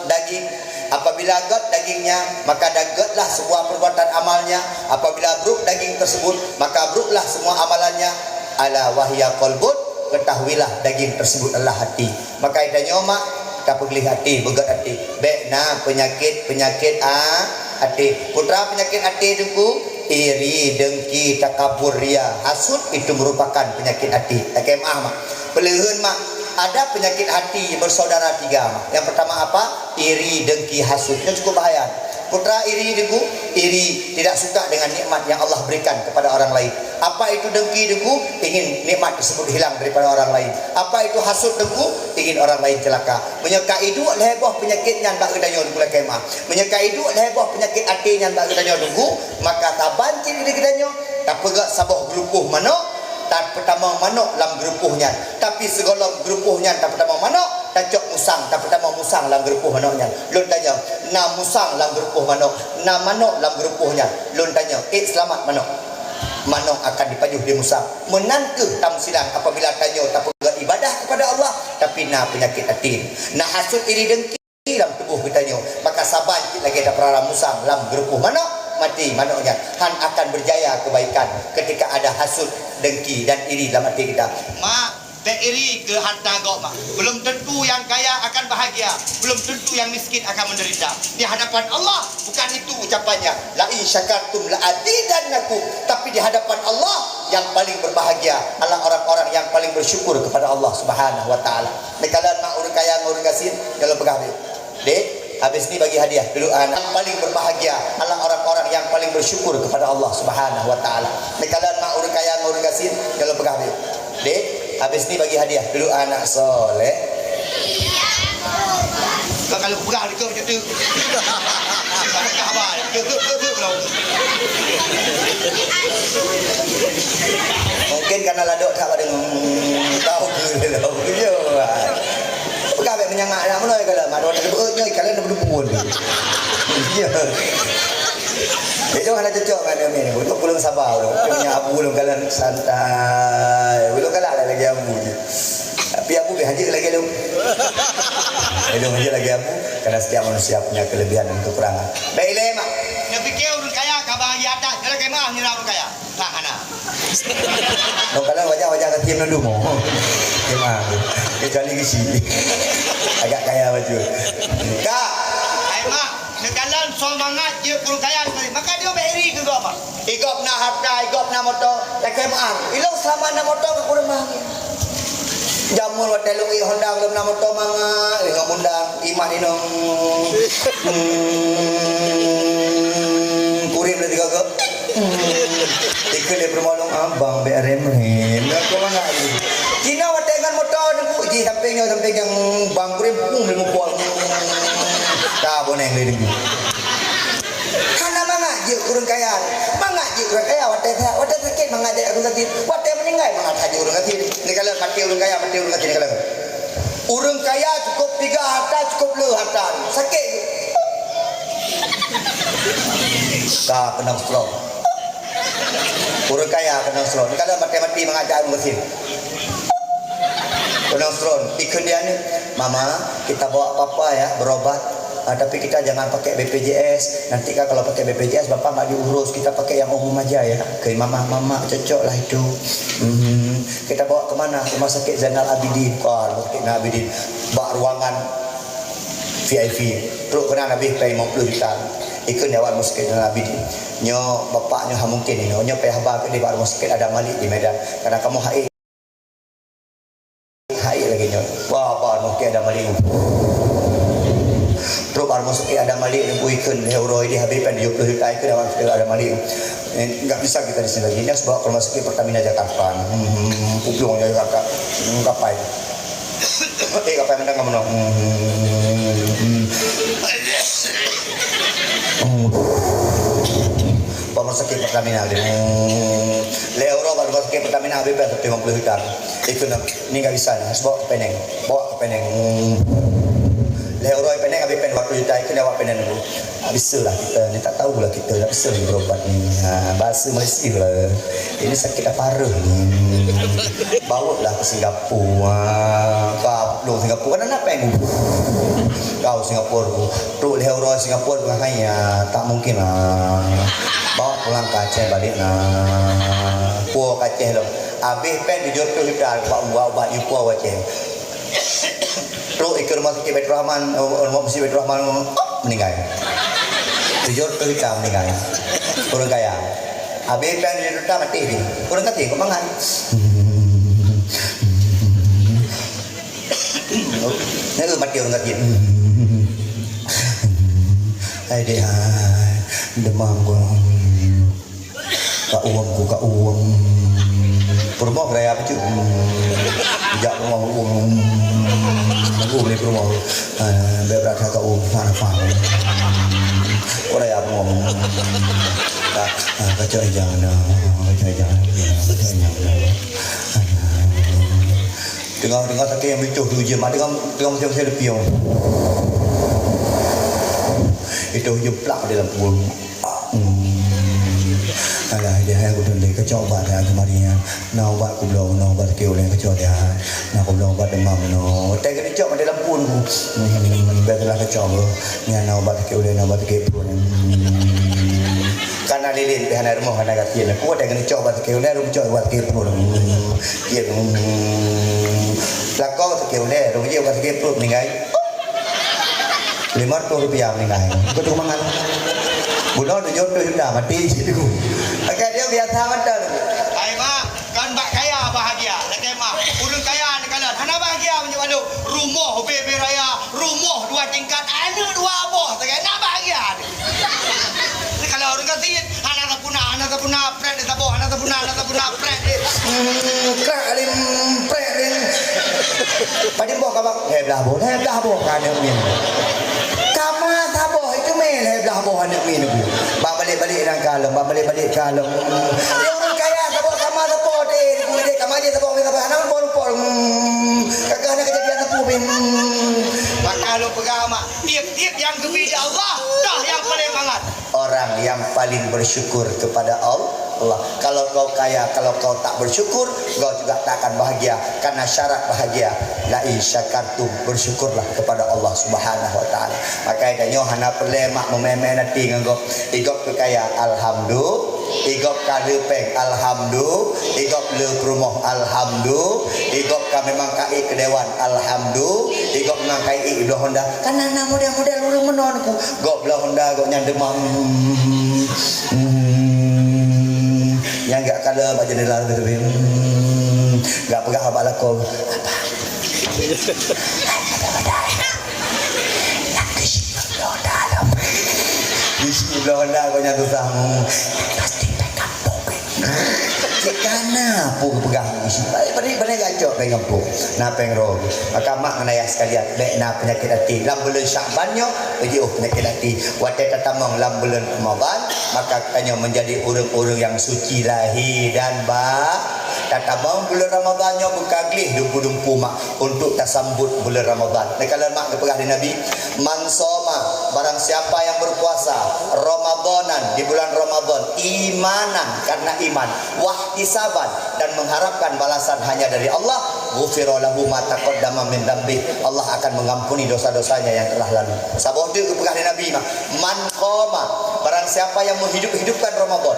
daging. Apabila gèt dagingnya, maka da-, gètlah semua perbuatan amalnya. Apabila brok daging tersebut, maka broklah semua amalannya. Ala wahya qalbun, ketahuilah daging tersebut adalah hati. Maka tanyoe, Mak, tapeugleh até, beugèt até. Bèk na peunyakét-peunyakét, ah, até. Peue treuk peunyakét até, Teungku? Iri, dengki, takabur, ria, hasut, itu merupakan penyakit hati. Takèe meu'ah, Mak. Peuleuheuen, Mak, ada penyakit hati bersaudara tiga, Mak. Yang pertama apa? Iri, dengki, hasut. Itu cukup bahaya. Peue treuk iri, Teungku? Iri, tidak suka dengan nikmat yang Allah berikan kepada orang lain. Apa itu dengki, Teungku? Ingin nikmat tersebut hilang daripada orang lain. Apa itu hasut, Teungku? Ingin orang lain celaka. Meunyoe ka iduek lhèe boh peunyakét nyan bak geutanyoe, Teungku, lakèe meu'ah. Meunyoe ka iduek lhèe boh peunyakét até nyan bak geutanyoe, Teungku, maka saban cit di geutanyoe, tapeugèt saboh geurupoh manok, tapeutamong manok lam geurupoh nyan. Tapi sigohlom geurupoh nyan tapeutamong manok, tacok musang, tapeutamong musang lam geurupoh manok nyan. Lôn tanyong, na musang lam geurupoh manok, na manok lam geurupoh nyan. Lôn tanyong, ék seulamat manok? Manok akan dipajoh di musang. Meunan keuh tamsilan apabila tanyoe tapeugèt ibadah kepada Allah, tapi na peunyakét até, na hasut, iri, dengki lam tuboh geutanyoe, maka saban cit lagèe tapeurara musang lam geurupoh manok, maté manok nyan. Han akan berjaya kebaikan ketika ada hasut, dengki dan iri lam até kita. Mak, bèk iri keu harta gob, Mak. Belum tentu yang kaya akan bahagia, belum tentu yang miskin akan menderita. Di hadapan Allah, bukan itu ucapannya. La in syakartum la azidannakum. Tapi di hadapan Allah, yang paling berbahagia adalah orang-orang yang paling bersyukur kepada Allah Subhanahu wa Taala. Neukalon, Mak, ureueng kaya ngon ureueng gasien, nyang lôn peugah deh. Dek, Habis ni bagi hadiah dulu anak. Yang paling berbahagia adalah orang-orang yang paling bersyukur kepada Allah Subhanahu wa Taala. Neukalon mak ureueng kaya ngon ureueng gasien, kalau peugah deh. Dek, habis ni bagi hadiah dulu anak soleh. Kau kalau peugah deh, kau macam tu. Kau peugah apa? Kau, kau, kau, kau, kau. Mungkin karena ladok tak pada, hmm, tahu ke, tahu ke, ya. Peugah bèk meunyangat aneuk muda, kalau mak droe teubeuet nyoe, kalau na beudubun. Ya. Itu hana cocok ngon aneuk muda. Untuk ulôn saba ulôn. Punya abu ulôn, kalau santai. Ulôn galak lagèe abu je. Tapi abu bèk hanjeuet lagèe lôn. Lôn hanjeuet lagèe abu. Karena setiap manusia punya kelebihan dan kekurangan. Bèk ilèe, mak. Neupiké ureueng kaya ka bahagia that. Kalau kemah ngira ureueng kaya. Nah, hana. Nong kalon wajah-wajah ka tiem nang dumo. Memang. Kecuali gisi. Agak kaya bacut. Kak. Hai, mak. Neukalon soe mangat jeuet keu ureueng kaya tadi. Maka dia bèk iri keu gob, mak. Igob na harta, igob na moto. Lakèe meu'ah. Ilôn seulama na moto ka kureueng bahagia. Jameun watèe lôn ié Honda lôn na moto mangat, lôn ngon Honda, imat inong. Hmm, kureueng lé tiga go. Hmm. Ikeu lé peurumoh lôn, "Abang, bèk rem-rem." Nyoe keu mangat lé. Cina watèe ngon moto nyoe, Bu, jih sampéng nyoe, sampéng nyang bang kureueng, pung lé mupol. Ka boneng lé deungon. Hana mangat jeuet keu ureueng kaya. Mangat jeuet keu ureueng kaya watèe sehat, watèe sakét mangat jeuet keu ureueng gasien, watèe meuninggai mangat that jeuet keu ureueng gasien. Neukalon maté ureueng kaya, maté ureueng gasien, neukalon. Ureueng kaya cukôp piga harta, cukôp le harta. Sakét. Ka keunong stroke. Ureueng kaya keunong stroke. Neukalon maté-maté mangat jeuet keu ureueng gasien. Keunong stroke. Ikheun di aneuk, "Mama, kita bawa papa ya berobat. Ah, tapi kita jangan pakai B P J S. Nanti kan kalau pakai B P J S, bapak nggak diurus. Kita pakai yang umum aja ya." Kheun mama, "Mama, cocok lah itu." Hmm. Kita bawa ke mana? Rumah sakit Zainal Abidin. Ka rumah sakit Zainal Abidin. Bak ruangan V I P. Trok keunan habéh pèng lima puluh juta. Ikheun di awak rumah sakit Zainal Abidin. Nyoe bapak nyoe ha mungkin nyoe. Nyoe payah ba keu di bak rumah sakit Adam Malik di Medan. Karena kamoe hai. Hai lagèe nyoe. Wah, bak rumah sakit Adam Malik. Trok bak rumah sakit Adam Malik nyoe ikheun lhèe uroe di habéh pèng tujoh puluh juta ikheun di rumah sakit Adam Malik. Eh, nggak bisa kita di sini lagi. Ini harus bawa ke rumah sakit Pertamina Jakarta. Hmm, Puplong Jakarta. Hmm, kapai. Eh, kapai mantong kamoe nyoe. Hmm, hmm. Hmm. Rumah sakit Pertamina dia. Hmm. Lhèe uroe bak rumah sakit Pertamina habéh pèng seratus lima puluh juta. Itu nah, ni nggak bisa ni. Harus bawa ke Penang. Bawa ke Penang. Hmm. Lhèe uroe Penang habéh pèng dua puluh juta. Itu dah bawa Penang dulu. Tak bisa lah kita ni, tak tahulah kita, tak bisa ni berobat ni. Ha, bahasa Malaysia lah. Ini sakit apa areuh ni? Bawa lah ke Singapura. Ha, kau belum Singapura, kan anak pèng. Kau Singapura, tu lhèe uroe Singapura, bukan hanya, tak mungkin lah. Bawa pulang ke Aceh balik lah. Pulang ke Aceh lah. Habéh pèng tujoh puluh juta, buat ubat, ubat, you pulang Aceh. Trok ikheun rumah sakit Baiturrahman, rumah sakit Baiturrahman, meninggai. Tujoh puluh juta meninggai. Ureueng kaya. Habéh pèng tujoh puluh juta maté dia. Ureueng gasien kok mangat. Nah, maté ureueng gasien. Hai deh, hai. Demam gua. Ka uem ku, ka uem. Peurumoh raya bacut. Bijak peurumoh uem. Uem lé peurumoh. Ah, bèk brat ka uem, fana fana. Ku raya peurumoh. Ka, ah, kacok ijang dah. Kacok ijang dah. Kacok ijang dah. Teungoh, teungoh sakét nyang meutuh tu je, mak teungoh, teungoh macam saya lepiong. Itu je plak di dalam perut. Hmm. Alah, dia hai aku tundai kacau ubat dah kemarin ya. Nah, ubat aku belum, nah, ubat sakit ulai kacau dia. Nah, aku belum ubat demam, no. Teh kena cok pada lampu tu. Hmm, biar telah kacau tu. Ni nah, ubat sakit ulai, nah, ubat sakit perut. Hmm. Karena lilin pih hana rumoh, hana gasien. Aku teh kena cok ubat sakit ulai, aku cok ubat sakit perut. Hmm. Dia, hmm. Lakau sakit ulai, aku je ubat sakit perut, meninggai. Lima ratus rupiah meninggai. Kau tu mangat. Bunoe tujoh ratus juta mati situ. Agak dia biasa mata tu. Hai mak, kan bak kaya bahagia. Lakèe mak, ureueng kaya neukalon. Hana bahagia meunyoe balok. Rumoh bebe raya, rumoh dua tingkat, aneuk dua boh. Krak lim, prek lim. Padum boh ka bak? Lhèe blah boh, lhèe blah boh ka aneuk miet. Kama saboh itu mè lhèe blah boh aneuk miet. Bak balek-balek nang kalon, bak balek-balek kalon. Dia ureueng kaya saboh kama saboh deh, di kulit deh, kama aja saboh, saboh, hana rumpok-rumpok. Hmm. Kakak hana kejadian saboh, bin. Hmm. Maka lôn peugah, mak, tiep-tiep nyang geubri lé Allah, toh nyang paleng mangat. Orang yang paling bersyukur kepada Allah. Kalau kau kaya, kalau kau tak bersyukur, kau juga tak akan bahagia. Karena syarat bahagia, la in syakartum, bersyukurlah kepada Allah Subhanahu wa Taala. Maka tanyoe hana peureulèe mak meumè-mè até ngon gob. Igob keu kaya, alhamdulillah. Igob ka le pèng, alhamdulillah. Igob le peurumoh, alhamdulillah. Igob ka memang ka ék keu dewan, alhamdulillah. Igob memang ka ék bloe honda. Kan na model-model ureueng meunan ku. Gob bloe honda, gob nyan deumam. Hmm. Nyang gak kalon bak jendela teubiet. Hmm. Gak peugah bak lakoe. Apa? Ada-ada. Nak keusi bloe honda lom. Isi bloe honda kau nyang susah. Pasti pèng kampung. Cit kana pun peugah isi. Balik, balik, balik gacok pèng kampung. Na pèng roh. Maka mak ngon ayah sekalian, bèk na peunyakét até. Lam buleuen Syakban nyoe, jiôh peunyakét até. Watèe tatamong lam buleuen Ramadan, maka tanyoe menjadi ureueng-ureueng nyang suci lahé dan ba-, tatamong buleuen Ramadan nyoe beuka gleh dumpeue-dumpeue mak. Untuk tasambot buleuen Ramadan. Neukalon mak geupeugah lé Nabi, "Man shoma," barang siapa yang berpuasa, "Ramadanan," di bulan Ramadan, "imanan," karena iman, "wahtisaban," dan mengharapkan balasan hanya dari Allah, "ghufira lahu ma taqaddama min dzanbih," Allah akan mengampuni dosa-dosanya yang telah lalu. Saboh teuk geupeugah lé Nabi mah, "Man qama," barang siapa yang menghidup-hidupkan Ramadan,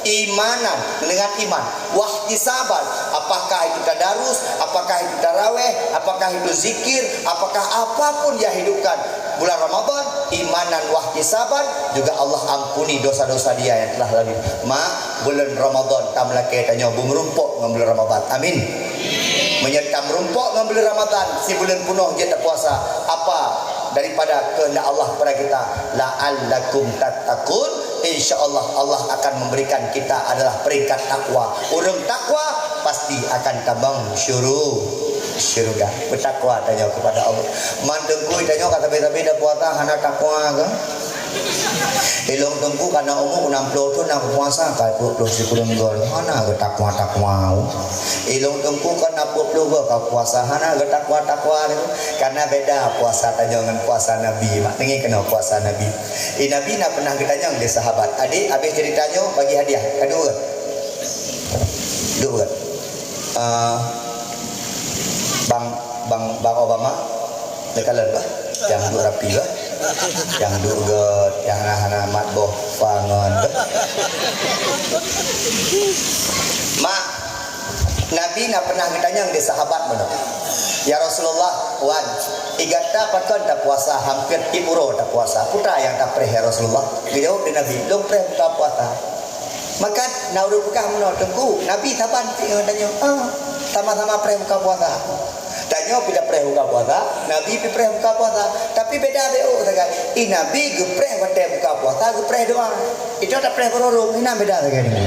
imanan, dengan iman, wahtisaban, apakah itu tadarus, apakah itu taraweh, apakah itu zikir, apakah apapun dia hidupkan bulan Ramadan, imanan wahtisaban, juga Allah ampuni dosa-dosa dia yang telah lalu. Mak, bulan Ramadan tameulakèe tanyoe beumeurumpok ngon bulan Ramadan. Amin. Meunyoe tameureumpok ngon buleuen Ramadhan, sibuleuen peunoh jeuet tapuasa, apa daripada keuheundak Allah kepada kita, "La'allakum tattaqun," insya Allah, Allah akan memberikan kita adalah peringkat takwa. Ureuëng takwa pasti akan tabang syuru-, syurga. Bertakwa tanyoe kepada Allah. Man teungku tanyoe ka sabe-sabe dah puasa hana takwa ke? Ilong teungku kana umu nam ploh thon na puasa ka peuet ploh sikureueng gol. Hana geutakwa-takwa. Ilong teungku kana peuet ploh gol ka puasa hana geutakwa-takwa. Karena beda puasa tanyoe ngon puasa Nabi. Mak teungoh keunoe puasa Nabi. Eh, Nabi na pernah geutanyong lé sahabat, "Adek, habéh ceurita nyoe bagi hadiah." Ka duek. Duek. Ah, Bang, Bang, Bang Obama, neukalon bah. Nyang duek rapi bah. Nyang duek gèt, nyang hana-hana mat boh pangon bah. Mak, Nabi na pernah geutanyong di sahabat meunoe, "Ya Rasulullah, wan, i gata pakon tapuasa, hampir tiep uroe tapuasa. Peue nyang tapreh, ya Rasulullah?" Geujaweueb lé Nabi, "Lôn preh buka puasa." Maka na ureuëng peugah meunoe, "Teungku, Nabi saban cit ngon tanyoe, ah, sama-sama preh buka puasa." Tanyoe pih tapreh buka puasa, Nabi pih preh buka puasa. Tapi beda B O sagai. I Nabi geupreh watée buka puasa, geupreh doa. Itu tapreh beururung, inan beda sagai nyoe.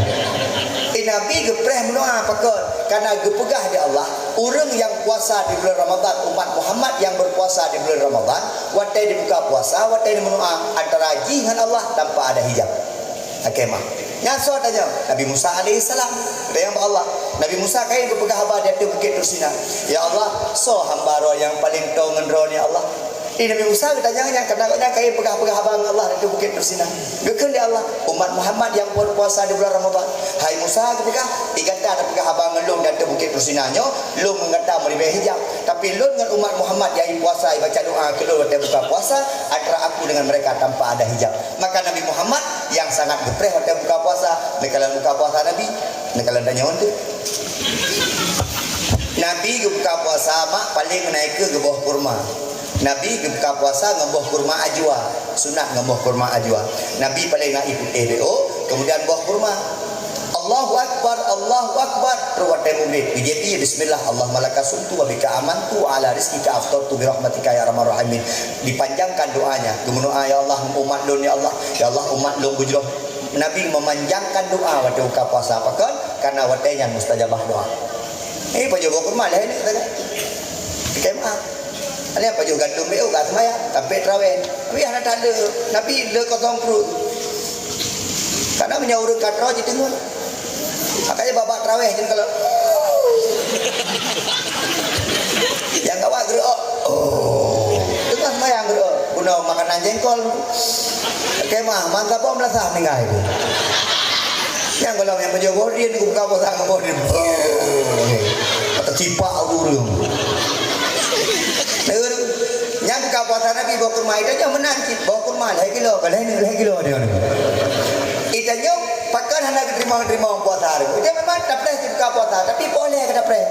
I Nabi geupreh meudoa pakon? Karena geupeugah di Allah, ureuëng nyang puasa di bulan Ramadan, umat Muhammad nyang berpuasa di bulan Ramadan, watée dibuka puasa, watée dimeudoa, antara jih ngon Allah tanpa ada hijab. Oke, mah. Nyan soe tanyoe? Nabi Musa alaihissalam. Tanyong bak Allah. Nabi Musa kayém geupeugah haba di ateueh bukét Tursina. "Ya Allah, soe hamba droe nyang paleng toe ngon droe, ya Allah?" Di Nabi Musa geutanyong nyan karena gobnyan kayém peugah-peugah haba ngon Allah di ateueh bukét Tursina. Geukheun lé Allah, "Umat Muhammad nyang berpuasa di bulan Ramadan. Hai Musa," geupeugah, "i gata tapeugah haba ngon lôn di ateueh bukét Tursina nyoe, lôn ngon gata meuribée hijab. Tapi lôn ngon umat Muhammad nyang puasa, nyang baca doa keu lôn watée buka puasa, antara aku dengan mereka tanpa ada hijab." Maka Nabi Muhammad nyang sangat geupreh watée buka puasa, neukalon buka puasa Nabi, neukalon tanyoe tu. Nabi geubuka puasa, mak, paleng na ikeu geuboh kurma. Nabi geubuka puasa ngon boh kurma ajwa, sunat ngon boh kurma ajwa. Nabi paleng na ié putéh B O, kemudian boh kurma. Allahu Akbar, Allahu Akbar. Terus watée mugrib, geujép ié, "Bismillah, Allahumma laka sumtu wa bika amantu wa ala rizqika aftartu bi rahmatika ya arhamar rahimin." Dipanjangkan doanya. Geumeudoa, "Ya Allah, umat lôn, ya Allah. Ya Allah, umat lôn beujroh." Nabi memanjangkan doa watée buka puasa. Pakon? Karena watèe nyan mustajabah doa. Eh, pajoh boh kurma lhèe neuk sagai. Keu maaf. Ada pajoh gandom beu ka seumayang, sampai tarawih. Tapi hana tanda. Nabi le kosong pruet. Karena meunyoe ureueng ka troh jiteungeut. Makanya babah tarawih jangan kalau yang gawat gerak. Oh. Tengah seumayang gerak. Guna makanan jengkol. Kemah, mantap bom lah sah meninggai tu. Nyang golom nyang pajoh boh drien, buka puasa ngon boh drien. Atau cipak ureueng. Nyang buka puasa Nabi boh kurma, itu nyoe meunan cit. Boh kurma lhèe kilo, ka lhèe neuk lhèe kilo dia ni. Itu nyoe pakon hana diterima-terima puasa tu. Dia memang tapreh cit buka puasa, tapi boleh ka tapreh.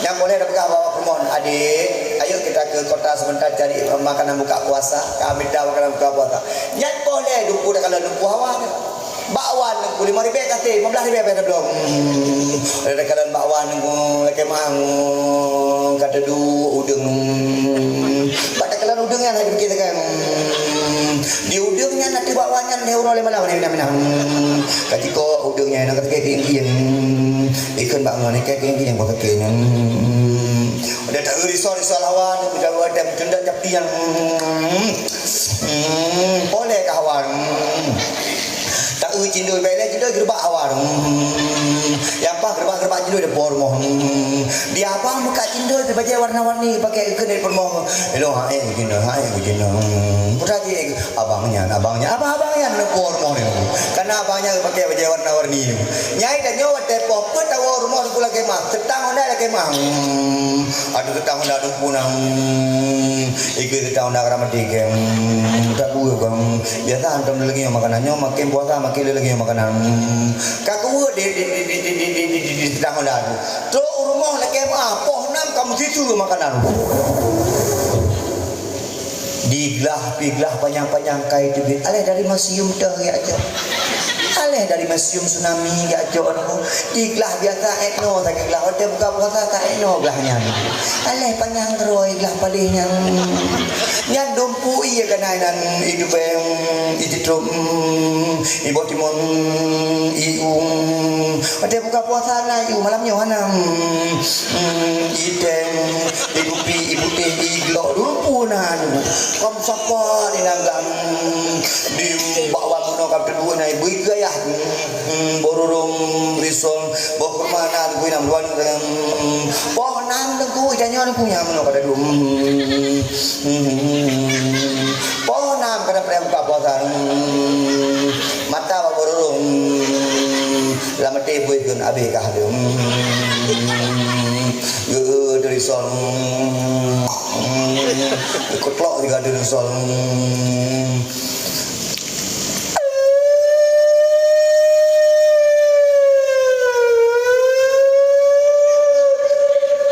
Nyang boleh tapeugah bak awak peurumoh, "Adék, ayo kita ke kota sebentar cari makanan buka puasa. Kami dah makanan buka puasa." Nyan boleh, duku dah kalau duku hawa. Bakwan duku lima ribèe kasih, lima belas ribèe payah tabloe. Hmm, ada kalon bakwan duku, lakèe mah, hmm, kata du udeueng. Hmm, pada kalon udeueng nyan lagi pikir kan. Hmm, di udeueng nyan nanti bakwan nyan lhèe uroe lhèe malam, minah-minah. Hmm, ka jikok udeueng nyan, nak kata kaya kieng-kieng. Ikon bak ngon ikai kengki nyang kuasa keng. Ada tak risau-risau lawan, ku jaga ada meutunda capi yang, hmm, boleh ka hawa. Tak cindoi bèk lé cindoi gerbak hawa. Yang pas gerbak-gerbak cindoi di peurumoh. Di abang muka cindoi bajèe warna-warni pakai ikon dari peurumoh. Hello, hai, begini, hai, begini. Putra dia Abang nyan, abang nyan, abang-abang nyan neupo rumoh nyoe. Karena abang nyan pakai bajèe warna-warni nyoe. Nyai dan nyoe watèe poh peuet tawoe rumoh seukula kemah, teutang Honda lam kemah. Hmm, aduh teutang Honda dumpuna. Hmm, ikeu teutang Honda keuramati keng. Hmm, tak kueh bang. Biasa hantom leuleungi makanan nyoe, makin puasa makin leuleungi makanan. Hmm, ka kueh di, di, di teutang Honda tu. Trok u rumoh lam kemah, poh nam ka meusisu makanan. Diglah pih glah panyang-panyang kai teubiet. Aléh dari museum teuh geujak cok. Aléh dari museum tsunami geujak cok nyoe. Diglah biasa étno sagai glah. Watèe buka puasa ka étno glah nyan. Aléh panyang keurôi glah paléh nyan. Nyan dumpu ie keunan inan idubeng, ijitrom, iboh timon, iu. Watèe buka puasa na iu, malam nyoe hana. Hmm, iteng, ibupi, ibutéh, iglok, dumpuna. Kom sapa di nanggang. Di bak wan bunoe kam teudua na, bui gayah. Hmm, bororong, risol, boh kurma na, bui nam luan. Hmm, poh nam teungku, itanyoe teungku nyang meunoe ka teudua. Hmm, hmm, poh nam ka dapat buka puasa. Hmm, mata bak bororong. Lam até bui kheun abéh kah tu. Hmm. Geu dari sol. Hmm. Kutlok juga dari sol. Hmm.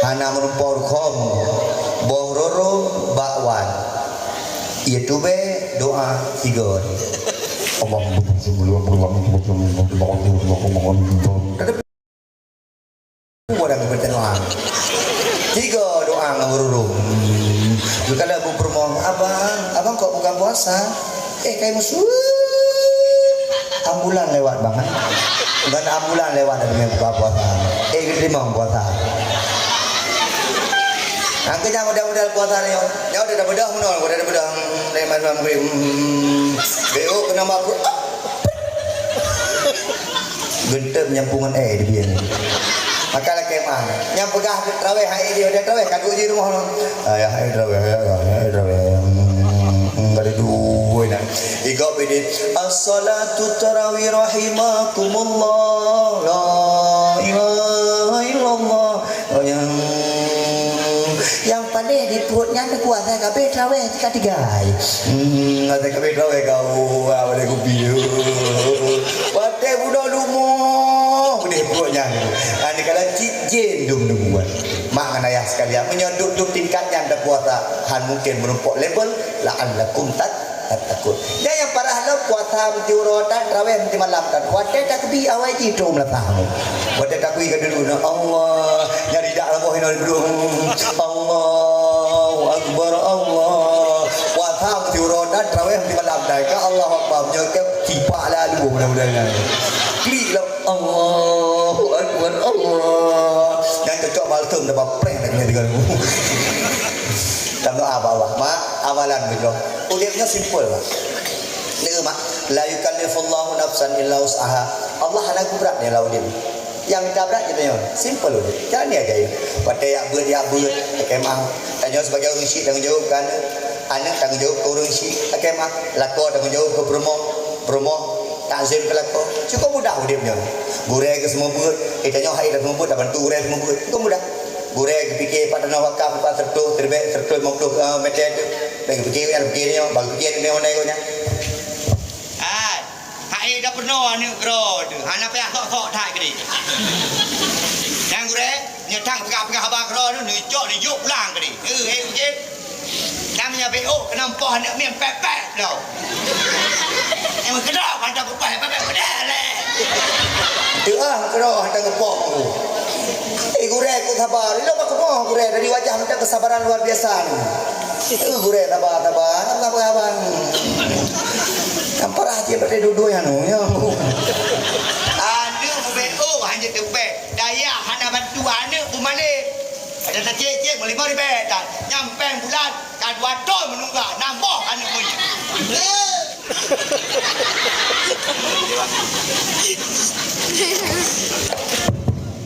Hana meureumpok rukhom. Boh roro bakwan. Ié tubé doa tiga. Allahumma Buat aku bertanya. Tiga doa ngon rurung. Kalau bu promo, "Abang, abang kok buka puasa?" Eh, kai musuh. Ambulan lewat, Bang. Bukan ambulan lewat, ada yang buka puasa. Eh, terima puasa. Angka jangan mudah-mudah puasa ni. Jauh dah bedah menol, dah bedah. Dari malam maghrib. Hmm. Beo kena mabuk. Geuntèm nyampungan eh di biên. Maka lakèe mah. Nyang peugah traweh hai dia, dia traweh ka duek di rumoh. Ayah hai traweh, ayah hai traweh. Hmm, hmm, ka duek na. Igop ini. As-salatu tarawih rahimakumullah. La ilaha illallah. Yang, yang paléh di pruet nyan kuasa kabeh traweh. Ka tigai. Hmm, ada kami traweh kau, ah, boleh kupi. Pakai budak lumah, boleh buat nyan. Ah, ni kalau cik jin dum dum buat. Mak ngan ayah sekalian, meunyoe duek-duek tingkat nyan tapuasa, han mungkin meurumpok level, la'allakum tat-, tattaqun. Dan nyang parah lom, puasa meuti uroe tan, traweh meuti malam tan. Watèe takbir awai jih trok meulasah. Watèe takbir ka duek na, Allah, nyang ridak lagoh inoe di gedung. Allahu Akbar, Allah. Puasa meuti uroe dan traweh meuti malam dan ka Allahu Akbar. Meunyoe ka tipak lalu mudah-mudahan. Klik lah. Allahu Allah. Nyang cocok maltem dah bapreh nak kena tiga ribu. Tam doa bak Allah. Mak, amalan beujroh. Udeb nyoe simple, Mak. Ni, Mak, la yukallifullahu nafsan illa wus'aha. Allah hana geubrat dia lah udeb. Nyang mita brat kita nyoe. Simple udeb. Jangan dia ajaib. Watèe jak beuet, jak beuet, akemah. Tanyoe sebagai ureueng syik tanggung jawab keu aneuk. Aneuk tanggung jawab keu ureueng syik, akemah. Lakoe tanggung jawab keu peurumoh. Peurumoh takzim keu lakoe. Cukup mudah udeb nyoe. Gurèe keu seumeubeuet, eh, tanyoe hai lam seumeubeuet, tabantu gurèe seumeubeuet. Cukup mudah. Gurèe geupike pat tanoh wakaf, pat seratus, teubèe seratus lima puluh, eh, meter tu. Bèk geupike nyan, geupike nyoe, bak geupike nyoe, nyoe, nyoe. Hai, hai dah peurunoe aneuk keudroe tu. Hana payah sok-sok that keudéh. Nyang gurèe, nyoe that peugah-peugah haba keudroe tu, neujok, neujok pulang keudéh. Eh, eh, eh. Nam nyan B O, keunoe poh aneuk miet pèt-pèt lom. Nyang keudroe, mantong kupoh pèt-pèt keudéh lé. Teuah keudroe, mantong kupoh. Eh, gurèe, ku saba. Lôn bak kupoh gurèe, dari wajah mantong kesabaran luar biasa ni. Eh, gurèe, saba, saba. Saba, saba. Kan parah cit, berarti dua-dua nyan, ya. Aneuk B O, hana teupèh. Dayah hana bantu aneuk peumalèe. Ada tacék-cék meulimong ribèe tan. Nyang pèng bulan ka dua thôn meunungga, nambah aneuk monyét.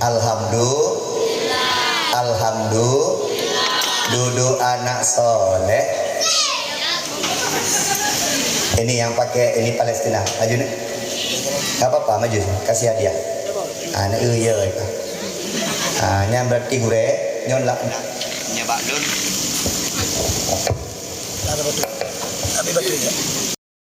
Alhamdulillah. Alhamdulillah. Dudu anak soleh. Ini yang pakai, ini Palestina. Maju ni. Tak apa-apa, maju. Kasih hadiah. Ah, ni, eh, ya, ya. Ah, nyan berarti gurèe, nyoe lah. Nyan bak lôn. Ada batu. Ambil batu ya.